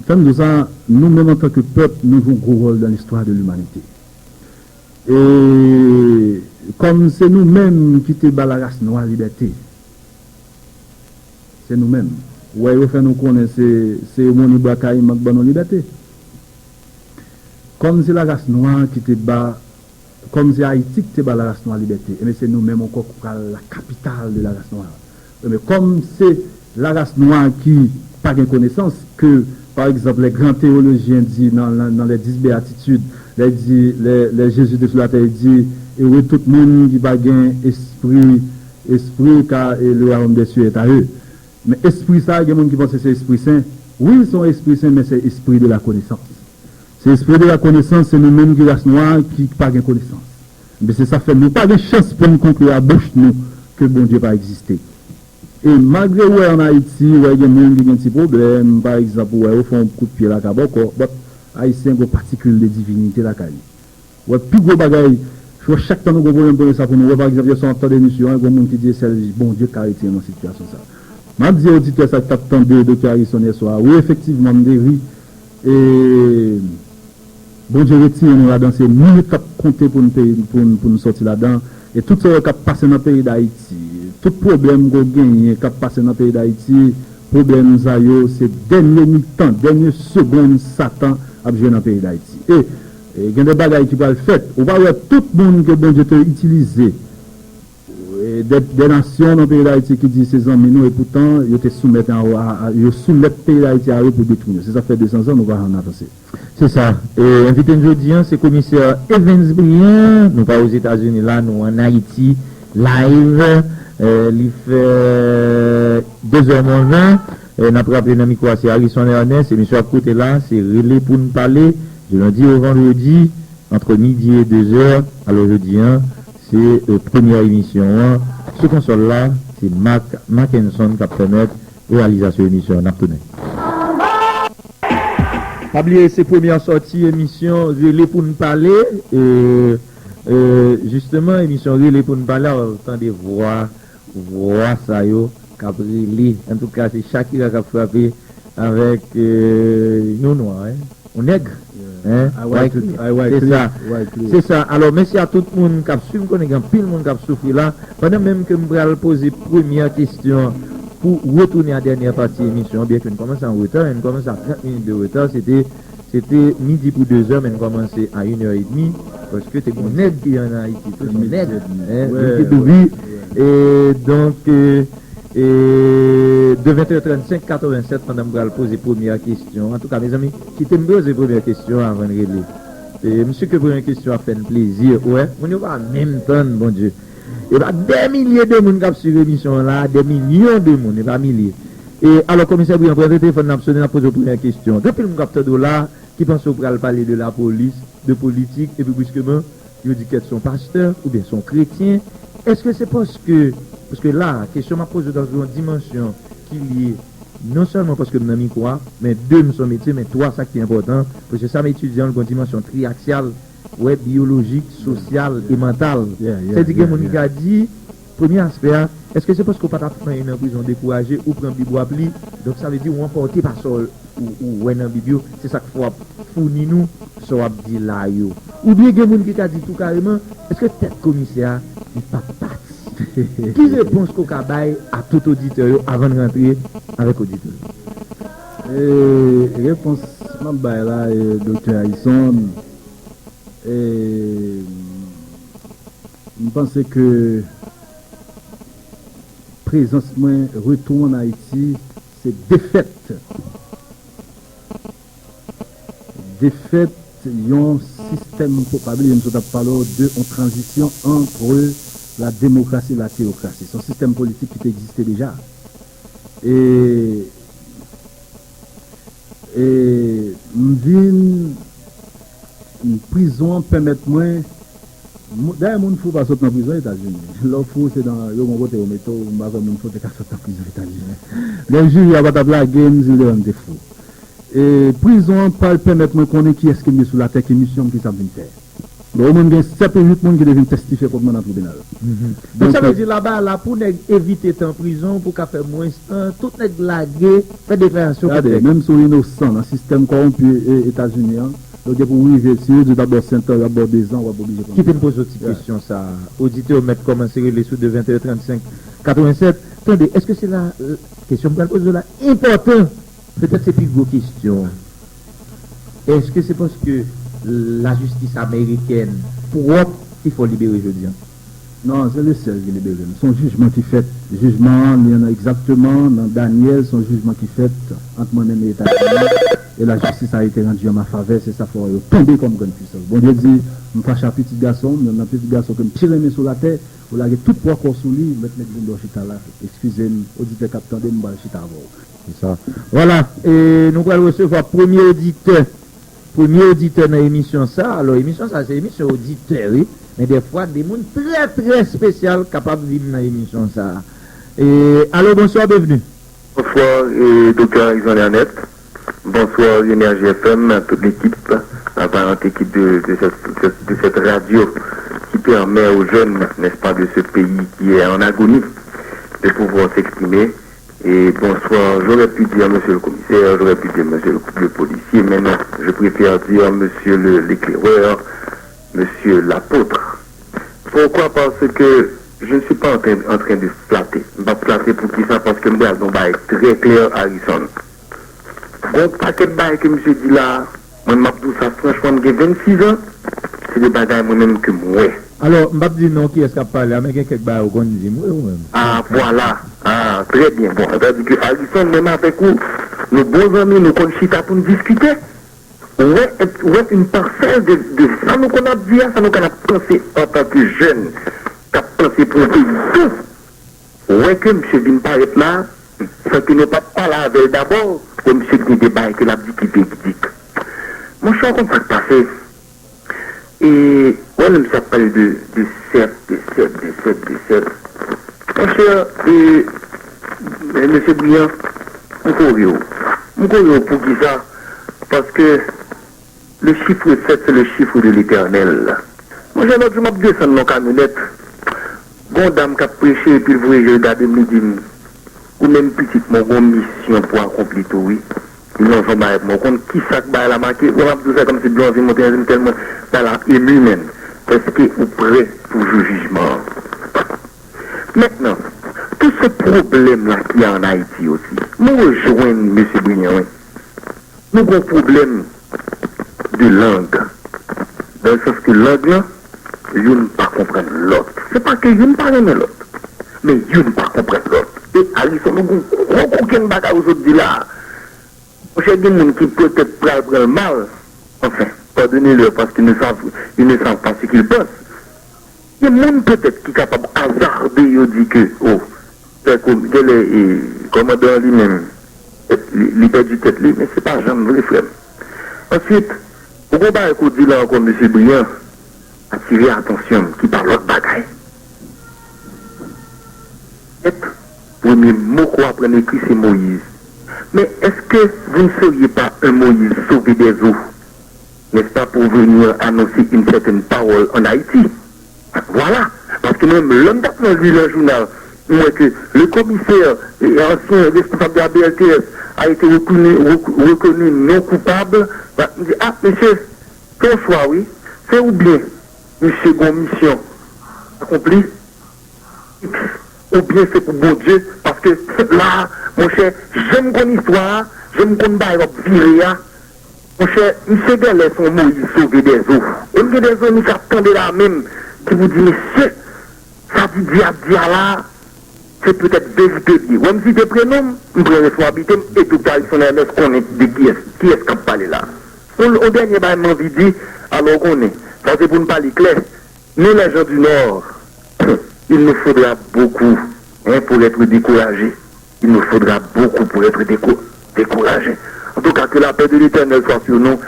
fè m di w sa, nou menm antanke pèp, nou jwe yon gwo wòl dans l'histoire de l'humanité. E kòm se nou menm ki te ba laras nwa libète, se nou menm. Ou wè, yo fè nou konnen se seremoni Bwa Kayiman k ban nou libète. Kòm se laras nwa ki te ba, kòm se Ayiti ki te ba laras nwa libète, enben se nou menm ankò ki pral la capitale de la race noire. Enben kòm se laras nwa ki pa gen konesans, ke, pa egzanp, les grands théologiens di nan, nan, nan les dix béatitudes, lè di, lè, lè Jezi te sou latè, li di, heureux tout moun ki pa gen espri, espri, car, eh, le royaume des cieux est à eux. Men espri sa, gen moun ki panse se espri sen. Wi, se yon espri sen, men se espri de la konesans. Se espri de la konesans, se nou menm ki ras nwa ki pa gen konesans. Men se sa fè nou pa gen chans pou n konkli a bouch nou ke Bondye pa egziste. E malgre ou wè ann Ayiti, ou wè gen moun ki gen ti pwoblèm, pa egzanp, ou wè yo fè yon kout pye lakay bòkò, but Ayisyen gen yon patikil de divinite lakay li. Ou wè, pi gwo bagay, fò chak tan nou gen pwoblèm, premye sa pou nou wè, pa egzanp, yè swa m ap tande emisyon an, gen moun ki di se sèl Bondye k ka retire m nan sitiyasyon sa. M ap di oditè sa k t ap tande Doktè Harrison yè swa a, wi, efektivman, m te ri. E Bondye retire nou ladan, se minit k ap konte pou n peye, pou n, pou n sòti ladan. E tout sa yo k ap pase nan peyi Dayiti, tout pwoblèm ke w genyen k ap pase nan peyi Dayiti, pwoblèm sa yo, se dènye mitan, dènye segonn Satan ap jwe nan peyi Dayiti. E, e gen de bagay ki pral fèt. Ou pa wè tout moun ke Bondye te itilize, e, de, de nasyon nan peyi Dayiti ki di se zanmi nou, epoutan, yo te soumèt a, a, a, yo soumèt peyi Dayiti a yo pou detwi nou. Se sa k fè de san zan nou pa janm avanse. Se sa. E, envite n jodi a, se komisè Evens Briand. Nou pa Ozetazini la, nou ann Ayiti, live. E, li fè de zè mwen ven. E, n ap raple nan mikwo a, se Harrison Ernest, emisyon ap koute la, se Rele pou n pale, di lendi o vandredi, antre midi e de zè. Alò, jodi a, se, e, premyè emisyon an. Sou konsòl la, se Mark Mackenson k ap pèmèt reyalizasyon emisyon an. N ap tounen. Pa bliye, se premyè sòti emisyon Rele pou n pale. E, e, jisteman, emisyon Rele pou n pale, w ap tande vwa, vwa sa yo k ap rele. Antouka, se Shakira k ap frape avèk, e, yon nwa, en. Yon nèg. En? White Cliff. Se sa. Se sa. Alò, mèsi a tout moun k ap swiv. M konnen gen anpil moun k ap soufri la. Pandan menm ke m pral poze premyè kesyon pou retounen a dènyè pati emisyon an, byenke n kòmanse an reta, n kòmanse a trant minit de reta, se te, se te midi pou de zè, men n kòmanse a inè edmi, paske te gen yon nèg ki ann Ayiti, tou se yon nèg, en, li te douri. E donk, e, e, de ventè trannsenk, katrevennsèt, pandan m pral poze premyè kesyon. Antouka, mezanmi, kite m poze premyè kesyon avan n rele. E, m si ke premyè kesyon ap fè n plezi. Ou wè, moun yo pa menm tann, Bondye. E pa dè milye de moun k ap swiv emisyon an la, dè milyon de moun, e pa milye. E alò, Komisè Briand, pran telefòn nan, ap sonnen, n ap poze w premyè kesyon. Gen anpil moun k ap tande w la, ki panse w pral pale de lapolis, de politik, epi briskeman, yo di kèt se yon pastè oubyen se yon kretyen. Èske se paske, paske la, kesyon m ap poze w nan yon dimansyon ki lye non sèlman paske m nan mikwo a, men de, m se yon medsen, men twa, sa ki pi enpòtan, paske sa m etidye an, l gen yon dimansyon triyaksyal, wè, biyolojik, sosyal e mantal. Sètadi gen moun ki ka di, premye aspè a, èske se paske w pa t ap fè anyen nan prizon w dekouraje, ou pran Bib w ap li, donk sa vle di ou anpòte pa sa w, ou, ou wè nan Bib yo, se sa k fè w ap founi nou sa w ap di la yo. Oubyen gen moun ki ka di tou kareman, èske tèt komisè a, li pa t pati? Ki repons ke w ka bay a tout oditè yo avan n rantre avèk oditè yo? E, repons m ap bay la, e, Doktè Harrison, e, m panse ke prezans mwen, retou ann Ayiti, se defèt. Defèt yon sistèm, pa bliye m sot ap pale w de yon tranzisyon antre la demokrasi e la teyokrasi. Se yon sistèm politik ki te egziste deja. E, e m vin, prizon an pèmèt mwen, Mo-, dayè, moun fou pa sot nan prizon Etazini. Lè w fou, se nan, yo gon kote yo mete w, m pa kwè moun fou te ka sot nan prizon Etazini. Lè jiri a pa t ap lage m, m di l devan m te fou. E prizon an pral pèmèt mwen konnen kiyès ke m ye sou latè, ki misyon m, ki sa m vin fè. Bon, omwen m gen sèt ou uit moun ki te vin tèstifye kont mwen nan tribinal. Donk, sa vle di laba la, pou nèg evite tan prizon, pou ka fè mwens tan, tout nèg lage, fè deklarasyon kont nèg. Gade, menm si w inosan nan sistèm kòwonpi e, Etazini an, donk depi w rive, si yo di w t ap ba w senk tan, y ap ba w dezan, w ap oblije pran dezan. Kite m poze w ti kesyon sa a. Oditè yo mèt kòmanse rele sou de ventè trannsenk katrevennsèt. Tande, èske se la, kesyon m pral poze w la enpòtan? Petèt se pi gwo kesyon an. Èske se paske lajistis amerikèn pwòp ki fè w libere jodi a? Non, se Lesyèl ki libere m. Se yon jijman ki fèt. Jijman an, li nan egzakteman nan Danyèl, se yon jijman ki fèt ant mwen menm e Etazini. E lajistis a été rendue en ma faveur, se sa fè yo tonbe kòm grann pwisans. Bondye di, m fache a pitit gason m, youn nan pitit gason ke m pi renmen sou latè, ou lage tout pwa kò w sou li, mèt nèg vin bò chita la. Eskize m, oditè k ap tande m, m pral chita avè w. Se sa. Vwala, e nou pral resevwa premye oditè. Premye oditè nan emisyon sa. Alò, emisyon sa, se emisyon oditè, wi. Men dèfwa, de moun trè, trè, espesyal kapab vin nan emisyon sa. E, alo, bonswa, byenvni. Bonswa, e, Doktè Harrison Ernest. Bonswa, Enerji F M, toute l'équipe, la vaillante équipe de, de cette, de cette, de cette radio qui permet aux jeunes, n'est-ce pas, de ce pays qui est en agonie, de pouvoir s'exprimer. Et bonsoir, j'aurais pu dire monsieur le commissaire, j'aurais pu dire monsieur le, le policier, mais non, je préfère dire monsieur le, l'éclaireur, monsieur l'apôtre. Pourquoi? Parce que je ne suis pas en train, en train de flatter. M p ap flatter pou ki sa? Paske m pral di yon bagay trè klè, Harrison. Gon pakèt bagay ke misye di la a, mwen m ap di w sa franchman, m gen vennsis an, se de bagay mwen menm ke m wè. Alò, m p ap di non kiyès k ap pale a, men gen kèk bagay ou konn di m, wi, ou menm. Ah, vwala. Ah, trè byen. Bon, sa vle di ke Harrison, menm avèk ou, nou bon zanmi, nou konn chita pou n diskite. Ou wè, ou wè yon pasaj de, de sa nou konn ap di a, sa nou konn ap panse antanke jèn, k ap panse pou yon peyi tou. Ou wè ke misye vin parèt la, san ke nou pa t pale avè l dabò, wè misye gen de bagay ke l ap di ki veridik. Monchè, ou konn sa k pase? E, wè, lè misye ap pale de, de sèk, de sèk, de sèk, de sèk. Monchè, e, men, mesye Brian, m kore w. M kore w pou ki sa? Paske le chiffre sept, c'est le chiffre de l'Éternel. Monchè, lòt jou, m ap desann nan kamyonèt. Gon dam k ap preche, epi l voye je l gade m, li di m, ou menm pitit mwen, ou gon misyon pou akonpli tou, wi. Li nan yon bagay pou mwen. Ou konn ki sa k bagay la make? Wè, m ap di w sa kòmsi dlo anvi monte nan je m, tèlman bagay la ap emu, menn. Èske ou prè pou jou jijman an? Mentnan, tout se pwoblèm la ki an Ayiti osi. Mwen rejwenn mesye Brian, wi. Nou gen yon pwoblèm de lang. Dans le sens ke lang lan, youn pa konprann lòt. Se pa ke youn pa renmen lòt, men youn pa konprann lòt. E Harrison, nou gen yon gwo kokenn bagay ou sot di la a. Monchè, gen moun ki petèt pral pran l mal. Enfin, pardonnez-leur parce qu'ils ne savent, ils ne savent pas ce qu'ils pensent. Gen moun petèt ki kapab azarde yo di ke, o, pè Komi, genlè, e, kòmandan an li menm, li, li pèdi tèt li, men se pa janm vre, frè m. Answit, ou gon bagay ke w di la ankò, mesye Brian, atire atansyon m, ki pa lòt bagay. Premye mo ke w aprann ekri, se Moïse. Mais est-ce que vous ne seriez pas un Moïse sauvé des eaux? N'est-ce pas, pour venir annoncer une certaine parole en Haïti? Vwala. Paske mwen menm, lè m t ap nan li nan jounal, m wè ke le commissaire, e, ancien responsable de la B L T S, a été reconnu, rec-, reconnu non coupable, m di, a, mesye, se yon chwa, wi. Se oubyen misye gen yon misyon akonpli, oubyen se pou Bondye, paske la, monchè, jan m konn istwa a, jan m konn bagay w ap vire a, monchè, misye genlè se yon Moïse sauvé des eaux. E m gen de zanmi k ap tande la menm, ki pou di, mesye, sa Didier ap di a la, se petèt verite li ye. Wè m site prenon m, m pran responsablite m, e Doktè Harrison Ernest konnen de kiyès, kiyès k ap pale la. Yon, yon dènye bagay m anvi di, alò w konnen, sa se pou n pale klè, nous les gens du Nord, il nous faudra beaucoup, hein, pour être découragés. Il nous faudra beaucoup pour être décou-, découragés. En tout cas, que la paix de l'Éternel soit sur nous.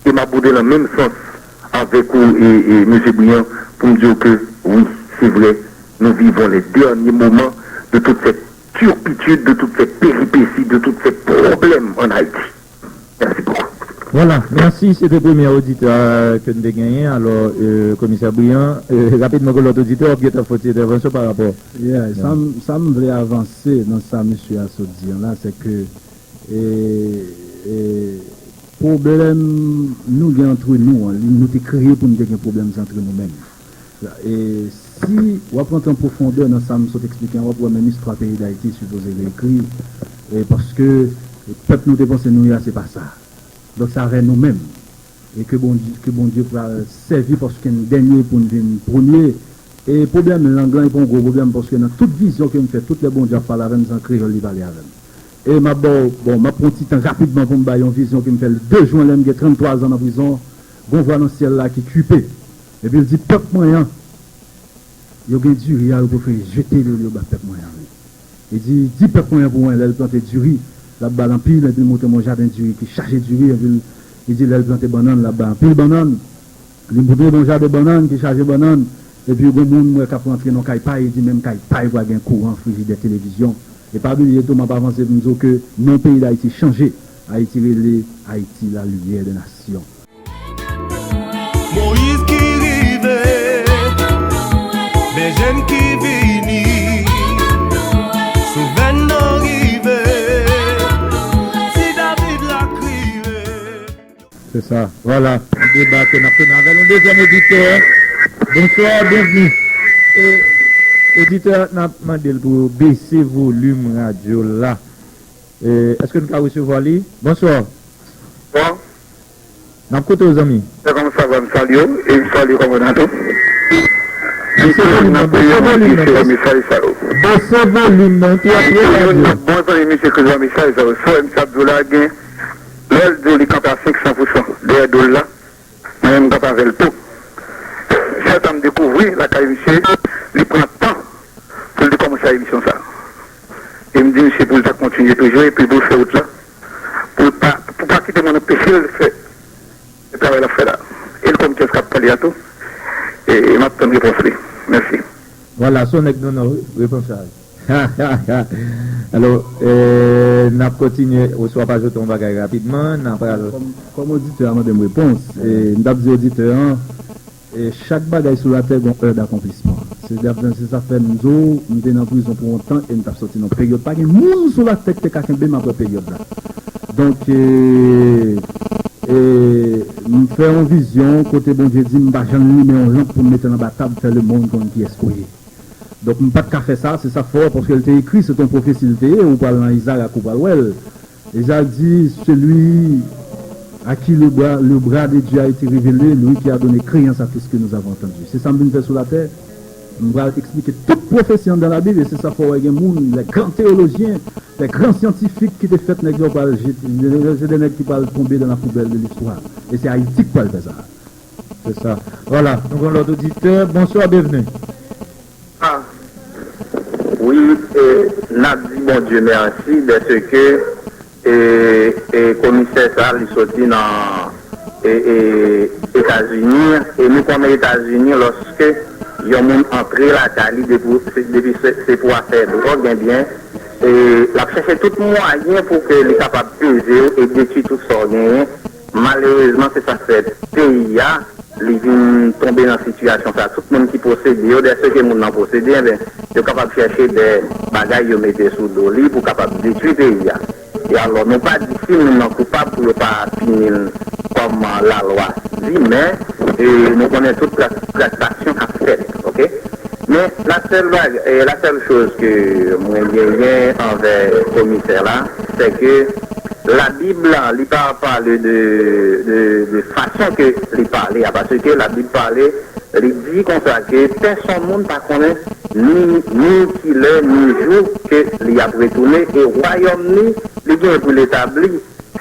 E m ap boute nan menm sans avèk ou, e, e, mesye Brian, pou m di w ke, wi, se vre, nous vivons les derniers moments de toute cette turpitude, de toutes ces péripéties, de tous ces problèmes en Haïti. Merci beaucoup. Vwala, mèsi. Se te premye oditè ke n te genyen. Alò, e, Komisè Brian, e, rapidman, ke lòt oditè w ap gentan fè yon ti entèvansyon pa rapò. Yeah, sa m, sa m vle avanse nan sa mesye a sot di an la, se ke, e, e, pwoblèm nou gen antre nou an, li, nou te kreye pou nou te gen pwoblèm sa antre nou menm. E si w ap rantre an pwofondè nan sa m sot eksplike an, w ap wè menm istwa peyi Dayiti sipoze reekri, e paske pèp nou te panse nou ye a, se pa sa. Donk, se avè nou menm. E ke Bondye, ke Bondye pral sèvi paske n dènye pou n vin premye. E pwoblèm lang lan, li pa yon gwo pwoblèm, paske nan tout vizyon ke m fè, tout lè Bondye ap pale avè m, se an kreyòl li pale avè m. E m ap ba w, bon, m ap pran yon ti tan rapidman pou m bay yon vizyon ke m fè l de jen lè m gen tranntwa zan nan prizon. Gon vwa nan syèl la ki kripe. Epi l di, pèp mwen an, yo gen diri a, yo prefere jete li olye yo ba pèp mwen an, wi. Li di, di pèp mwen an pou mwen, lè l plante diri, l ap ba l anpil, epi l montre m yon jaden diri ki chaje diri, epi l, li di, lè l plante bannann, l ap ba l anpil bannann. Li montre m yon jaden bannann ki chaje bannann, epi gon moun m wè k ap rantre nan kay pa l, li di, menm kay pa l pa gen kouran, frijidè, televizyon. E pa bliye tou, m ap avanse pou m di w ke non peyi Dayiti chanje. Ayiti rele Haïti la lumière des nations. Moyiz ki rive, Benjamin ki vini, Souvènò rive, Se sa. Vwala, yon deba ke n ap tounen avè l. Yon dezyèm oditè. Bonswa, byenvni. E, oditè a, n ap mande l pou bese volim radyo la. E, èske n ka resevwa li? Bonswa. Bon. N ap koute w, zanmi. Se kòman sa va, m salye w, e m salye kòmandan tou. Bese volim nan, bese volim nan, bese volim nan. Bese volim nan, ou twò pre radyo. Bon zanmi, mesye Chris Jean Michel, sa, frè m, sa, Abdoula gen, lè l di w li kanpe a senk san pou san dèyè do l la, mwen menm m kanpe avè l tou. Sèl sa m dekouvri lakay misye, li pran tan pou l te kòmanse a emisyon sa. E m di misye pou l ta kontinye toujou, epi pou l fè wout la, pou l pa, pou pa kite moun anpeche l fè travay l ap fè la. E l konn kiyès k ap pale a tou. E m ap tann repons li. Mèsi. Vwala, se yon nèg nonò, wi, repons sa. Alò, e, n ap kontinye, oswa pa ajoute yon bagay rapidman, n ap al. Kòm, kòm oditè a mande m repons, e, m t ap di oditè an, e, chak bagay sou latè gen yon è dakonplisman. Se, se sa fè m di w, m te nan prizon pou yon tan e m t ap soti nan peryòd. Pa gen moun sou latè ki te ka kenbe m apre peryòd la. Donk, e, e, m fè yon vizyon kote Bondye di m pa janm limen yon lanp pou m mete l anba tab, fè lemonn konn kiyès ke w ye. Donk, m pa t ka fè sa, se sa k fè w wè, paske l te ekri, se t on pwofesi l te ye, ou pral nan Izarak, ou pral wè l. Izarak di, celui à qui le bras, le bras de Dieu a été révélé, lui qui a donné créance à tout ce que nous avons entendu. Se sa m vin fè sou latè. M pral eksplike tout pwofesi anndan Labib, e se sa k fè w wè gen moun, les grands théologiens, les grands scientifiques ki te fèt nèg yo pral jete, se de nèg ki pral tonbe dans la poubelle de l'histoire. E se Ayiti k pral fè sa. Se sa. Vwala, nou gen lòt oditè. Bonswa, byenvni. Ah, wi, e, n ap di Bondye mèsi dèske, e, e, komisè sa, li soti nan, e, e, Etazini, e nou konnen Etazini, lòske yon moun antre lakay li, depi, se, depi se, se pou afè dwòg, ebyen, e, l ap chèche tout mwayen pou ke li kapab peze w e detwi tout sa w genyen. Malerezman, se sa k fè peyi a, li vin tonbe nan sitiyasyon sa. Tout moun ki posede yo, dèske moun nan posede, enben, yo kapab chèche de bagay yo mete sou do li pou kapab detwi peyi a. E alò, nou pa di si moun nan koupab pou yo pa pini l kòm lalwa di, men, e, nou konnen tout tra-, traktasyon k ap fèt, oke? Men, la sèl bag-, e, la sèl choz ke mwen genyen anvè komisè la, se ke Labib la, li pa pale de, de, de fason ke li pale a, paske Labib pale, li di konsa ke pèsonn moun pa konnen ni, ni kilè, ni jou ke li ap retounen, e wayòm ni, li gen pou l etabli,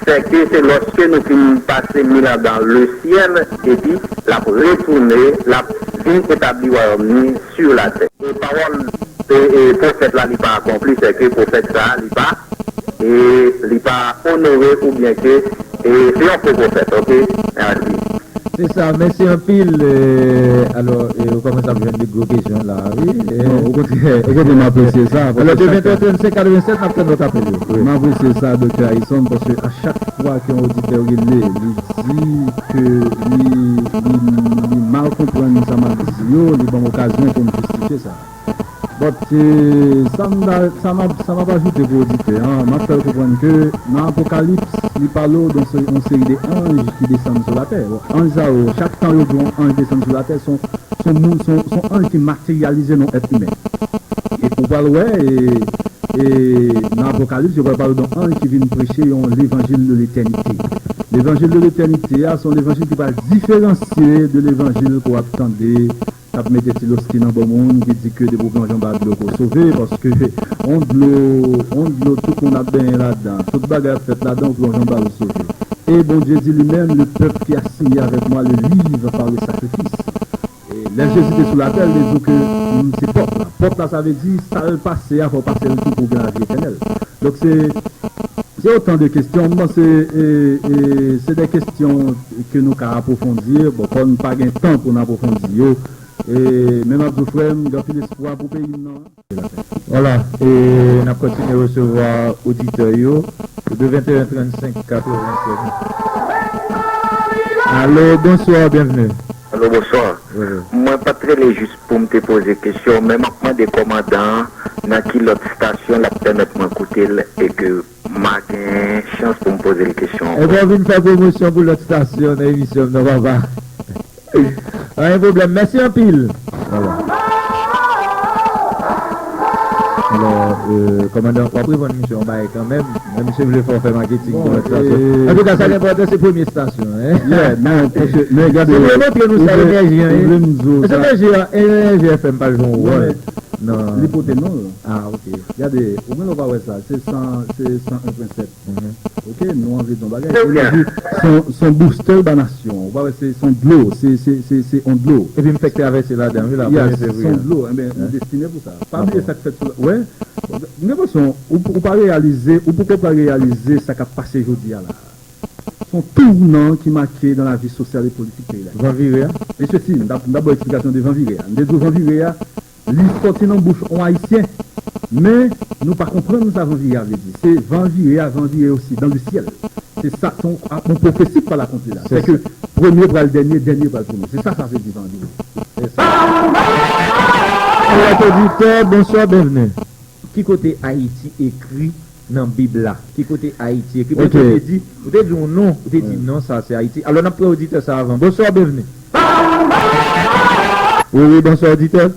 se ke se lòske nou fin pase mil an dan le syèl, epi l ap retounen, l ap vin etabli wayòm ni sou latè. E pawòl, e, e, pwofèt la, li pa akonpli, se ke pwofèt sa a, li pa, e, li pa onore oubyen ke, e, se yon fo pwofèt, oke? Mèsi. Se sa, mèsi anpil. E, alò, e, ou kòmanse ap jwenn de gwo kesyon la, wi. E, non, okontrè, okontrè, m apresye sa, alò, paske de ventè trannsenk katrevennsèt, n ap tann lòt apèl yo. Wi. M apresye sa, Doktè Harrison, paske a chak fwa ke yon oditè rele, li di ke li, li, li mal konprann sa m ap di yo, li ban m okazyon pou m jistifye sa. But, e, sa m ta, sa m ap, sa m ap ajoute pou oditè an, m ap fè l konprann ke nan Apokalips, li pale w de yon se-, yon seri de anj ki desann sou latè. Bon, anj sa yo, chak tan yo di yon anj desann sou latè, se yon, se yon moun, se yon, se yon anj ki materyalize nan èt imen. E ou pral wè, e, e nan Apokalips, yo pral pale w de yon anj ki vin preche yon levanjil de letènite. Levanjil de letènite a, se yon levanjil ki pral diferansye de levanjil ke w ap tande k ap mete ti losti nan bò moun, ki di ke depi w plonje anba dlo ke w sove, paske on dlo, on dlo tout moun ap benyen ladan, tout bagay ap fèt ladan, w plonje anba l, w sove. Et Bondye di li menm, le peuple qui a signé avec moi le livre par le sacrifice. E lè Jezi te sou latè, l te di w ke, mm, se pòt la. Pòt la, sa vle di, sa l pase a, fò w pase l tou pou w gen lavi etènèl. Donk, se, se otan de kesyon. M panse, e, e, se de kesyon ke nou ka apwofondi. Bon, kòm n pa gen tan pou n apwofondi yo, e, men m ap di w, frè m, gen anpil espwa pou peyi m nan. Vwala, e n ap kontinye resevwa oditè yo. De ventè en trannsenk katrevennsèt. Alo, bonswa, byenvni. Alo, bonswa. Wi, wi. Mwen pa t rele jis pou m te poze kesyon, men m ap mande kòmandan an nan ki lòt estasyon l ap pèmèt mwen koute l e ke m a gen chans pou m poze l kesyon ankò. Ebyen, w vin fè pwomosyon pou lòt estasyon nan emisyon m nan, papa. Pa gen pwoblèm. Mèsi anpil. Vwala. Alò, euh, kòmandan, w ap reponn misye yon bagay kanmenm. Men misye vle fè w fè maketing pou lòt estasyon. Antouka, sa k enpòtan, se premye estasyon, hein? Yeah, non, paske, men gade, se pou yo montre nou sa, ou vle, enèji an, ou vle m di w sa. Enèji an, Enèji F M pa jwe yon wòl nan li pote non l. Ah, ok. Gade, ou menm ou pa wè sa, se san, se san en pwen sèt. Mhm. Ok, nou anvi di yon bagay. Enèji, se yon, se yon booster ba nasyon. Ou pa wè, se, se yon dlo, se, se, se, se yon dlo. Epi m fèk travèse ladan, wi, la, premye fevriye. Se yon dlo, enben, ou destine pou sa. Pa bliye sa k fèt sou, wè, m gen enpresyon, ou, ou pa reyalize, ou poko pa reyalize sa k ap pase jodi a la. Se yon tounan ki make nan lavi sosyal e politik peyi la. Van vire a? E sesi, m t ap, m t ap ba w eksplikasyon de van vire a. M te di w van vire a, li sòti nan bouch yon Ayisyen, men nou pa konprann sa van vire a vle di. Se van vire a, van vire aussi dans le ciel. Se sa, se yon, yon pwofesi k pral akonpli la. Se ke premye pral dènye, dènye pral premye. Se sa sa vle di van vire. Se sa. Alò, oditè, bonswa, byenvni. Ki kote Ayiti ekri nan Bib la? Ki kote Ayiti ekri? Paske ou te di, ou te di yon non, ou te di non, sa se Ayiti. Alò, n ap pran oditè sa avan. Bonswa, byenvni. Wi, wi, bonswa, oditè.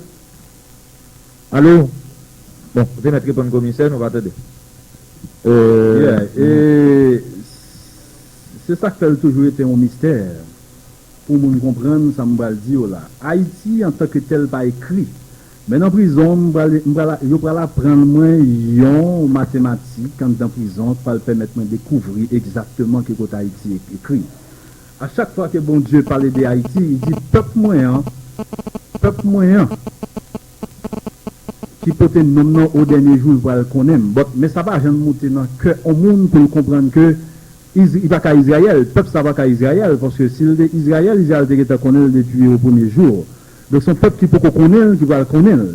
Alo? Bon, ou te mèt reponn komisè, nou pa tande. Euh, yeah, e se sa k fè l toujou rete yon mistè pou moun konprann sa m pral di yo la. Ayiti, antanke tèl, pa ekri. Men nan prizon, m pral, m pral, yo pral aprann mwen yon matematik anndan prizon k pral pèmèt mwen dekouvri egzakteman ki kote Ayiti e-, ekri. A chak fwa ke Bondye pale de Ayiti, li di, pèp mwen an, pèp mwen an, ki pote non m nan o dènye jou, l pral konnen m. But, men sa pa janm moute nan kè yon moun pou l konprann ke Iz-, li pa ka Izrayèl, pèp sa pa ka Izrayèl, paske si l te Izrayèl, Izrayèl te gentan konnen l depi o premye jou. Donk, se yon pèp ki poko konnen l, ki pral konnen l.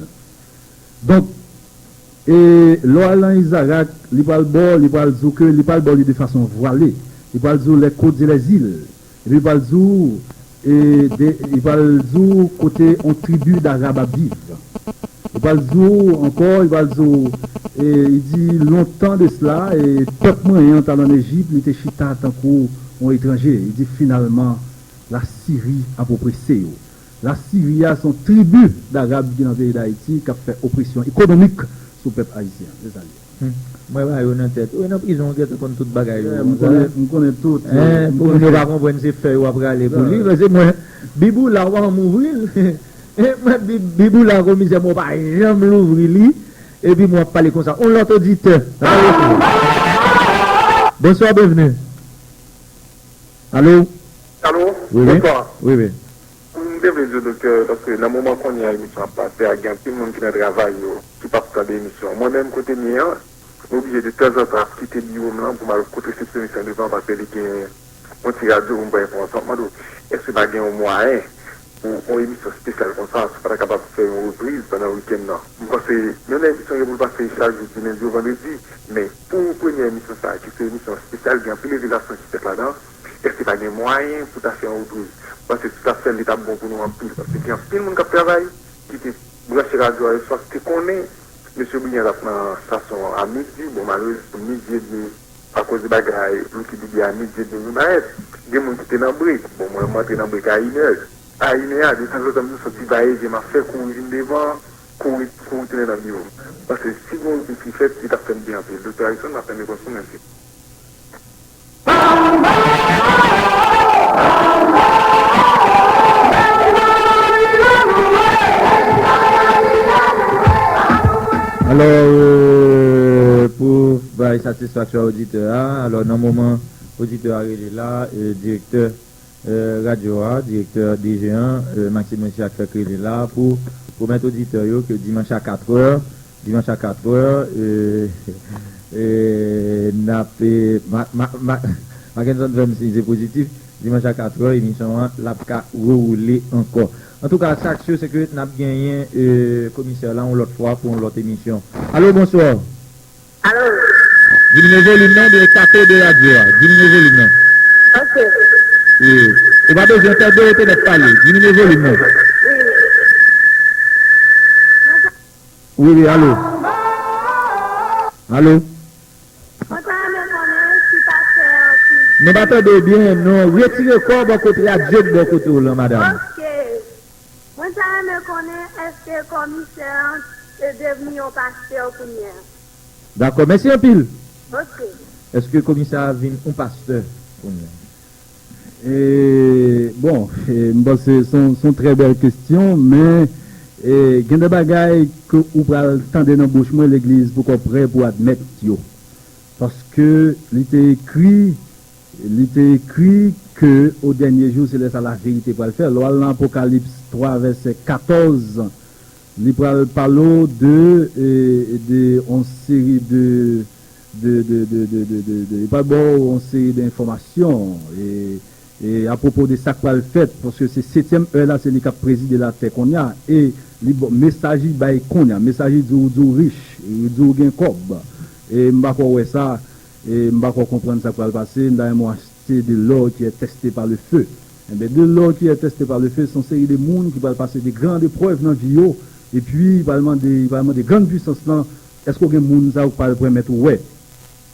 Donk, e, lè w al nan Izarak, li pral ba w, li pral di w ke, li pral ba w li de fason vwale. Li pral di w les côtes et les îles. Epi li pral di w, e, de, li pral di w kote yon tribi d Arab ap viv. Li pral di w ankò, li pral di w, e, li di, lontan de sela, e, pèp mwen an t al ann Ejip, li te chita tankou yon etranje. Li di, finalman, Lasiri ap oprese yo. Lasiri a se yon tribi d Arab ki nan peyi Dayiti k ap fè opresyon ekonomik sou pèp ayisyen an. Se sa l ye. Hmm. Mwen ba yo nan tèt. Wi, nan prizon, ou gentan konn tout bagay yo. Yeah, m konnen, m konnen tout. Hein, pou moun yo pa konprann, se fè yo ap rale pou li. Paske mwen, Biboula, w pa janm ouvri l. Mwen, Bi-, Biboula, komisè, mwen pa janm louvri li. Epi mwen ap pale konsa. On lòt oditè. Bonswa, byenvni. Alo? Alo? Wi, wi. Bonswa. Wi, wi. M te vle di w, doktè, paske nan moman kounye a emisyon ap pase a, gen anpil moun ki nan travay yo, ki p ap tande emisyon an. Mwen menm, kote m ye an, m oblije de tanzantan ap kite biwo m lan pou m al kot resepsyonis lan devan, paske li gen yon ti radyo pou m pran enfòmasyon. M ap mande w, èske pa gen yon mwayen pou yon emisyon espesyal konsa, si w pa ta kapab fè yon repriz pandan wikenn nan? M panse, menm lè emisyon gen pou l pase chak jou, di lendi o vandredi, men pou premyè emisyon sa a, ki se emisyon espesyal, gen anpil revelasyon ki fèt ladan, èske pa gen mwayen pou ta fè yon repriz? M panse si w ta fè l, li t ap bon pou nou anpil, paske gen anpil moun k ap travay, ki te branche radyo a yè swa, ki te konnen mesye Briand t ap nan estasyon an a midi. Bon, malerezman, midi edmi, akoz de bagay Lucky Dube a, midi edmi vin parèt. Gen moun ki te nan brek. Bon, mwen, mwen antre nan brek a inè. A inè a, detanzantan, m soti va e vyen, m ap fè kouri vin devan, kouri, kouri tounen nan biwo m. Paske si gen yon repriz ki fèt, li t ap fè m byen anpil. Doktè Harrison, m ap fèmen pòs mwen, mèsi. Alò, euh, pou bay satisfaksyon a oditè a, alò, nan moman oditè a rele la, euh, direktè, euh, radyo a, direktè D G an, euh, Maxime Richard fèk rele la pou pwomèt oditè yo ke dimanch a katrè, dimanch a katrè, e, e, n ap, e, Ma-, Ma-, Ma-, Mackenson fè m siy se pozitif, dimanch a katrè, emisyon an, l ap ka rewoule ankò. Antouka, sa k si, se ke n ap genyen, e, komisè la yon lòt fwa pou yon lòt emisyon. Alo, bonswa. Alo. Diminye volim nan, oubyen kate de radyo a. Diminye volim nan. Ok. Wi. Ou pa bezwen tande, ou te mèt pale. Diminye volim nan. Wi, wi, alo. Alo. Mwen ta renmen konnen si pastè an ki... Nou pa tande w byen, non. Retire kò w bò kote radyo k bò kote w lan, madanm. Ok. Mwen ta renmen konnen èske kòmisè an te devni yon pastè kounye a? Dakò, mèsi anpil. Ok. Èske komisè a vin yon pastè kounye a? E, bon, e, m panse se yon, se yon trè bèl kesyon, men e, gen de bagay ke ou pral tande nan bouch mwen, legliz poko prè pou admèt yo. Paske li te ekri, li te ekri ke o dènye jou, se lè sa laverite pral fè. Lè w al nan Apokalips twa, vèsè katòz, li pral pale w de, e, de yon seri de, de, de, de, de, de, de, de, li pral ba w yon seri de enfòmasyon, e, e apwopo de sa k pral fèt, paske se setyèm è la, se li k ap prezide latè kounye a, e li ba, mesaj li bay kounye a, mesaj li di w, di w rich, li di w gen kòb, e m pa kwè w wè sa, e m pa kwè w konprann sa k pral pase, m ta renmen w achte de l'or qui est testé par le feu. Enben, de l'or qui est testé par le feu, se yon seri de moun ki pral pase de gran eprèv nan vi yo, epi li pral mande, li pral mande grann pwisans lan, èske w gen moun sa yo k pral pèmèt ou wè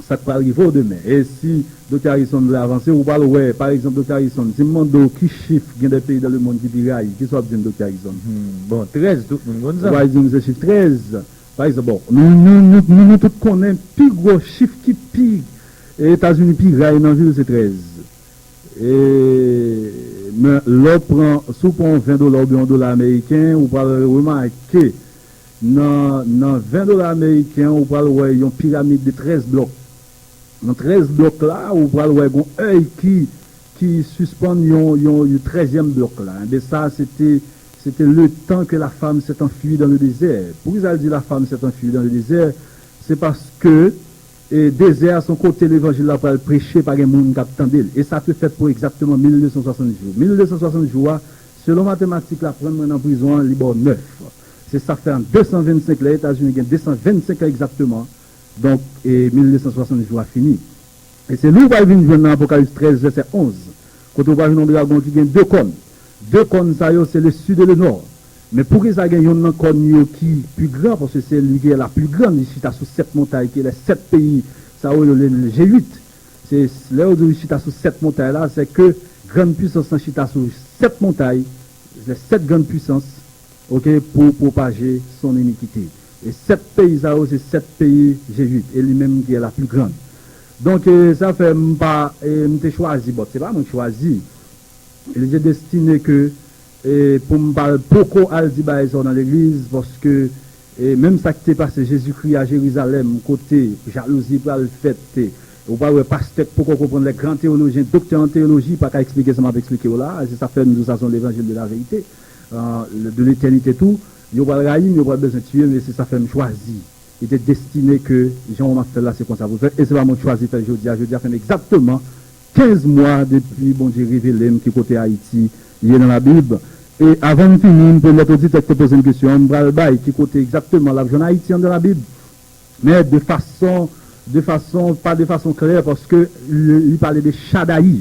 sa k pral rive w demen? E si Doktè Harrison vle avanse, ou pral wè, pa egzanp, Doktè Harrison, si m mande w ki chif gen de peyi dans le monde ki pi rayi, kisa w ap di m, Doktè Harrison? Hmm, bon, trèz, tout moun konn sa. Ou pral di m se chif trèz. Pa egzanp, bon, nou, nou, nou, nou, nou tout konnen pi gwo chif ki pi, Etazini pi rayi nan vi l se trèz. E, men lè w pran, si w pran yon ven dola oubyen yon dola ameriken, ou pral remake nan, nan ven dola ameriken, ou pral wè yon piramid de trèz blòk. Nan trèz blòk la, ou pral wè gon èy ki, ki sispann yon, yon, yon trèzyèm blòk la. Enben sa, se te, se te le temps que la femme s'est enfuie dans le désert. Poukisa l di la femme s'est enfuie dans le désert? Se paske e dezè a se yon kote levanjil la pral preche, pa gen moun k ap tande l. E sa te fèt pou egzakteman mil de san swasant jou. Mil de san swasant jou a, selon matematik la, pran mwen nan prizon an, li ba w nèf. Se sa k fè an de san vennsenk, lè Etazini gen de san vennsenk an egzakteman, donk, e mil de san swasant jou a fini. E se li w pral vin jwenn nan Apokalips trèz, vèsè onz, kote w pral jwenn yon dragon ki gen de kòn. De kòn sa yo, se le sud et le nord. Men poukisa gen yonn nan kòn yo ki pi gran? Paske c'est lui qui est la plus grande, li chita sou sèt montay, ki lè sèt peyi sa yo rele G uit. Se lè yo di li chita sou sèt montay la, se ke grann pwisans lan chita sou sèt montay, se sèt grann pwisans, ok, pou pwopaje son inikite. E sèt peyi sa yo, se sèt peyi G uit, e li menm ki est la plus grande. Donk, e, sa fè m pa, e, m te chwazi, bon, se pa mwen k chwazi. Li te destine ke, e, pou m pa poko al di bagay sa yo nan legliz, paske, e, menm sa ki te pase Jezikri a Jerizalèm, kote jalouzi pral fèt, e, ou pral wè pastè k poko konprann, lè gran teyolojyen, doktè an teyoloji, pa ka eksplike sa m ap eksplike w la a, se sa fè m di w sa se yon levanjil de la verite, euh, de l'éternité tou, yo pral rayi m, yo pral bezwen tiye m, e se sa fè m chwazi. Li te destine ke jan w ap fè l la, se konsa pou l fèt. E se pa mwen k chwazi fè l jodi a. Jodi a fè m egzakteman kenz mwa depi Bondye revele m ki kote Ayiti ye nan Labib. E avan m fini, m pèmèt oditè ki te poze m kesyon an, m pral bay ki kote egzakteman l ap jwenn Ayiti anndan Labib. Men de fason, de fason, pa de fason klè, paske li, li pale de Chadayi.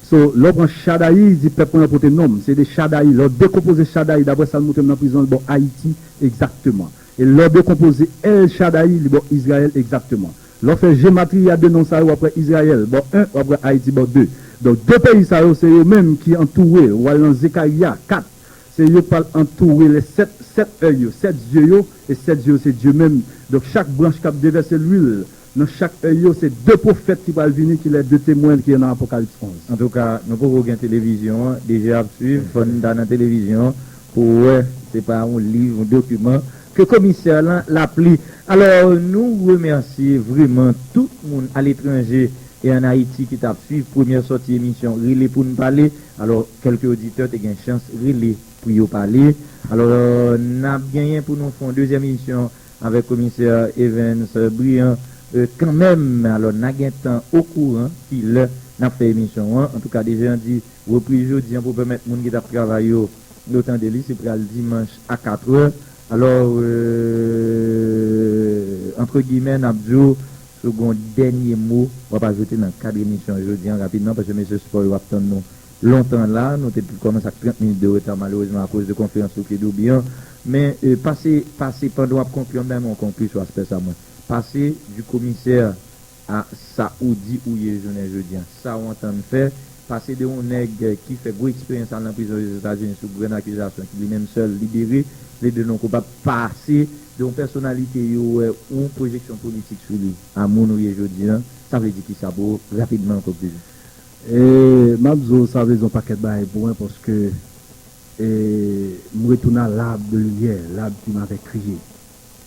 So, lè w pran Chadayi, li di pèp mwen an pote non m, se de Chadayi. Lè w dekonpoze Chadayi, daprè sa l montre m nan prizon, li ba w Ayiti egzakteman. E lè w dekonpoze El Chadayi, li ba w Izrayèl egzakteman. Lè w fè jematriya de non sa yo, w ap wè Izrayèl ba w en, w ap wè Ayiti ba w de. Donk, de peyi sa yo, se yo menm ki antoure, w al nan Zekariya kat, se yo k pral antoure lè sèt, sèt èy yo, sèt zye yo, e sèt zye yo se Dye menm. Donk, chak branch k ap devèse lwil nan chak èy yo, se de pwofèt ki pral vini, ki lè de temwen ki nan Apokalips onz. Antouka, nou poko gen televizyon an, deja ap swiv, fò n ta nan televizyon an pou wè se pa yon liv, yon dokiman ke komisè lan l ap li. Alò, nou remèsye vrèman tout moun aletranje e ann Ayiti ki t ap swiv premyè sòti emisyon Rele pou n pale. Alò, kèlke oditè te gen chans rele pou yo pale. Alò, n ap genyen pou nou fè yon dezyèm emisyon avèk komisè Evens Brian, e, kanmenm. Alò, n a gentan okouran ki lè n ap fè emisyon an. Antouka, deja di repriz jodi an pou pèmèt moun ki t ap travay yo, yo tande li, se pral dimanch a katrè. Alò, e, antre gimè, n ap di w, si w gen yon dènye mo w ap ajoute nan kad emisyon jodi an rapidman, paske mesye spò yo ap tann nou lontan la, nou te kòmanse ak trant minit de reta, malerezman, akoz de konferans Soukli Doubi an. Men, e, pase, pase, pandan w ap konkli, m bay yon konkli sou aspè sa, mwen. Pase du commissaire a sa ou di ou ye jounen jodi an, sa ou antann fè, pase de yon nèg ki fè gwo eksperyans al nan prizon Ozetazini sou grenn akizasyon, ki li menm sèl libere, plede non koupab, pase de yon pèsonalite yo wè yon pwojeksyon politik sou li, a moun ou ye jodi an, sa vle di kisa pou ou, rapidman, an konklizyon? E, m ap di w, sa vle di yon pakèt bagay pou mwen, paske, e, m retounen à l'arbre de lumière, l'arbre qui m'avait crié.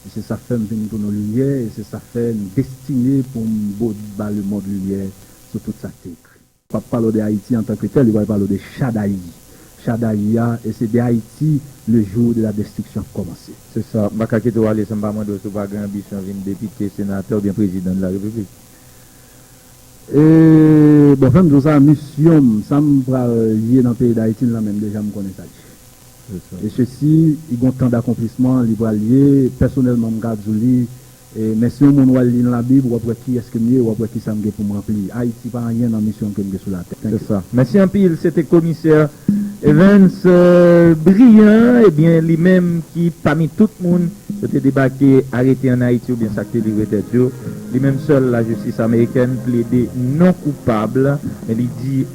E se sa k fè m vin tounen limyè, e se sa k fè m destine pou m bo-, ba lemonn limyè sou tout sa k te ekri. P ap pale w de Ayiti antanke tèl, li pral pale w de Chadayi. Chadayi a, e se de Ayiti le jour de la destruction ap kòmanse. Se sa, m pa ka kite w ale san m pa mande w si w pa gen anbisyon vin depite, senatè oubyen prezidan de la repiblik. E, bon, fè m di w sa, misyon m, sa m pral ye nan peyi Dayiti, l nan men m deja, m konnen sa l ye. E sesi, li gon tan d'accomplissement, li pral ye, pèsonèlman, m ka di w li, e, men si yon moun wè l li nan Labib, w ap wè kiyès ke m ye, w ap wè kisa m gen pou m ranpli. Ayiti pa anyen nan misyon ke m gen sou latè. Thank you. Se sa. Mèsi anpil, se te komisè Evens, euh, Brillant, ebyen, li menm ki pami tout moun yo te debake, arete ann Ayiti oubyen sa k te livre tèt yo. Li menm sèl, lajistis amerikèn plede non koupab, men li di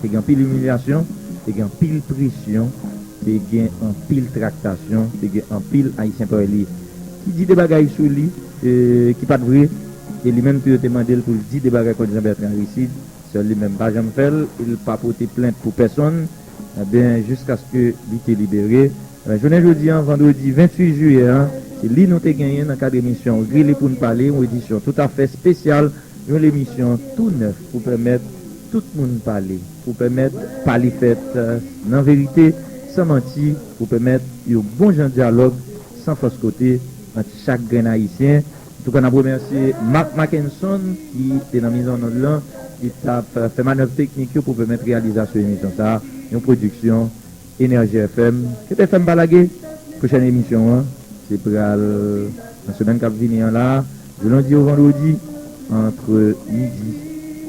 te gen anpil imilyasyon, te gen anpil presyon, te gen anpil traktasyon, te gen anpil Ayisyen parèy li ki di de bagay sou li, e, ki pa t vre, e li menm tou yo te mande l pou l di de bagay kont Jean Bertrand Aristide, sèl li menm pa janm fè l, e l pa pote plent pou pèsonn, ebyen, jiskaske li te libere. Ebyen, jounen jodi an, vandredi venntuit jiyè an, se li nou te genyen nan kad emisyon Rele pou n pale, yon edisyon toutafè espesyal, yon emisyon tou nèf pou pèmèt tout moun pale, pou pèmèt pale fèt, eh, nan verite, san manti, pou pèmèt yon bon jan dyalòg, san fòs kote, ant chak grenn Ayisyen. Antouka, n ap remèsye Mark Mackenson, ki te nan mizannonn lan, ki t ap, eh, fè manèv teknik yo pou pèmèt reyalizasyon emisyon sa a, yon pwodiksyon Enèji F M. Kete F M pa lage. Pwochèn emisyon an, se pral nan semèn k ap vini an la, di lendi o vandredi, antre midi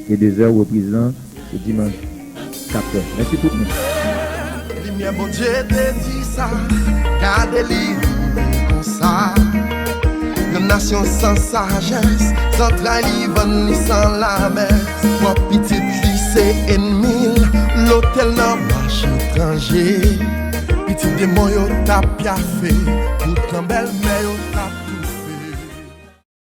e de zè, repriz lan, se dimanch, kat è. Mèsi tout moun. Limyè Bondye te di sa, gade li konsa. Yon nasyon san sajès, zantray li vann li san lamès. Pwòp pitit li se ènmi l, lotèl nan mach etranje. Pitit demon yo t ap pyafe, poutan bèlmè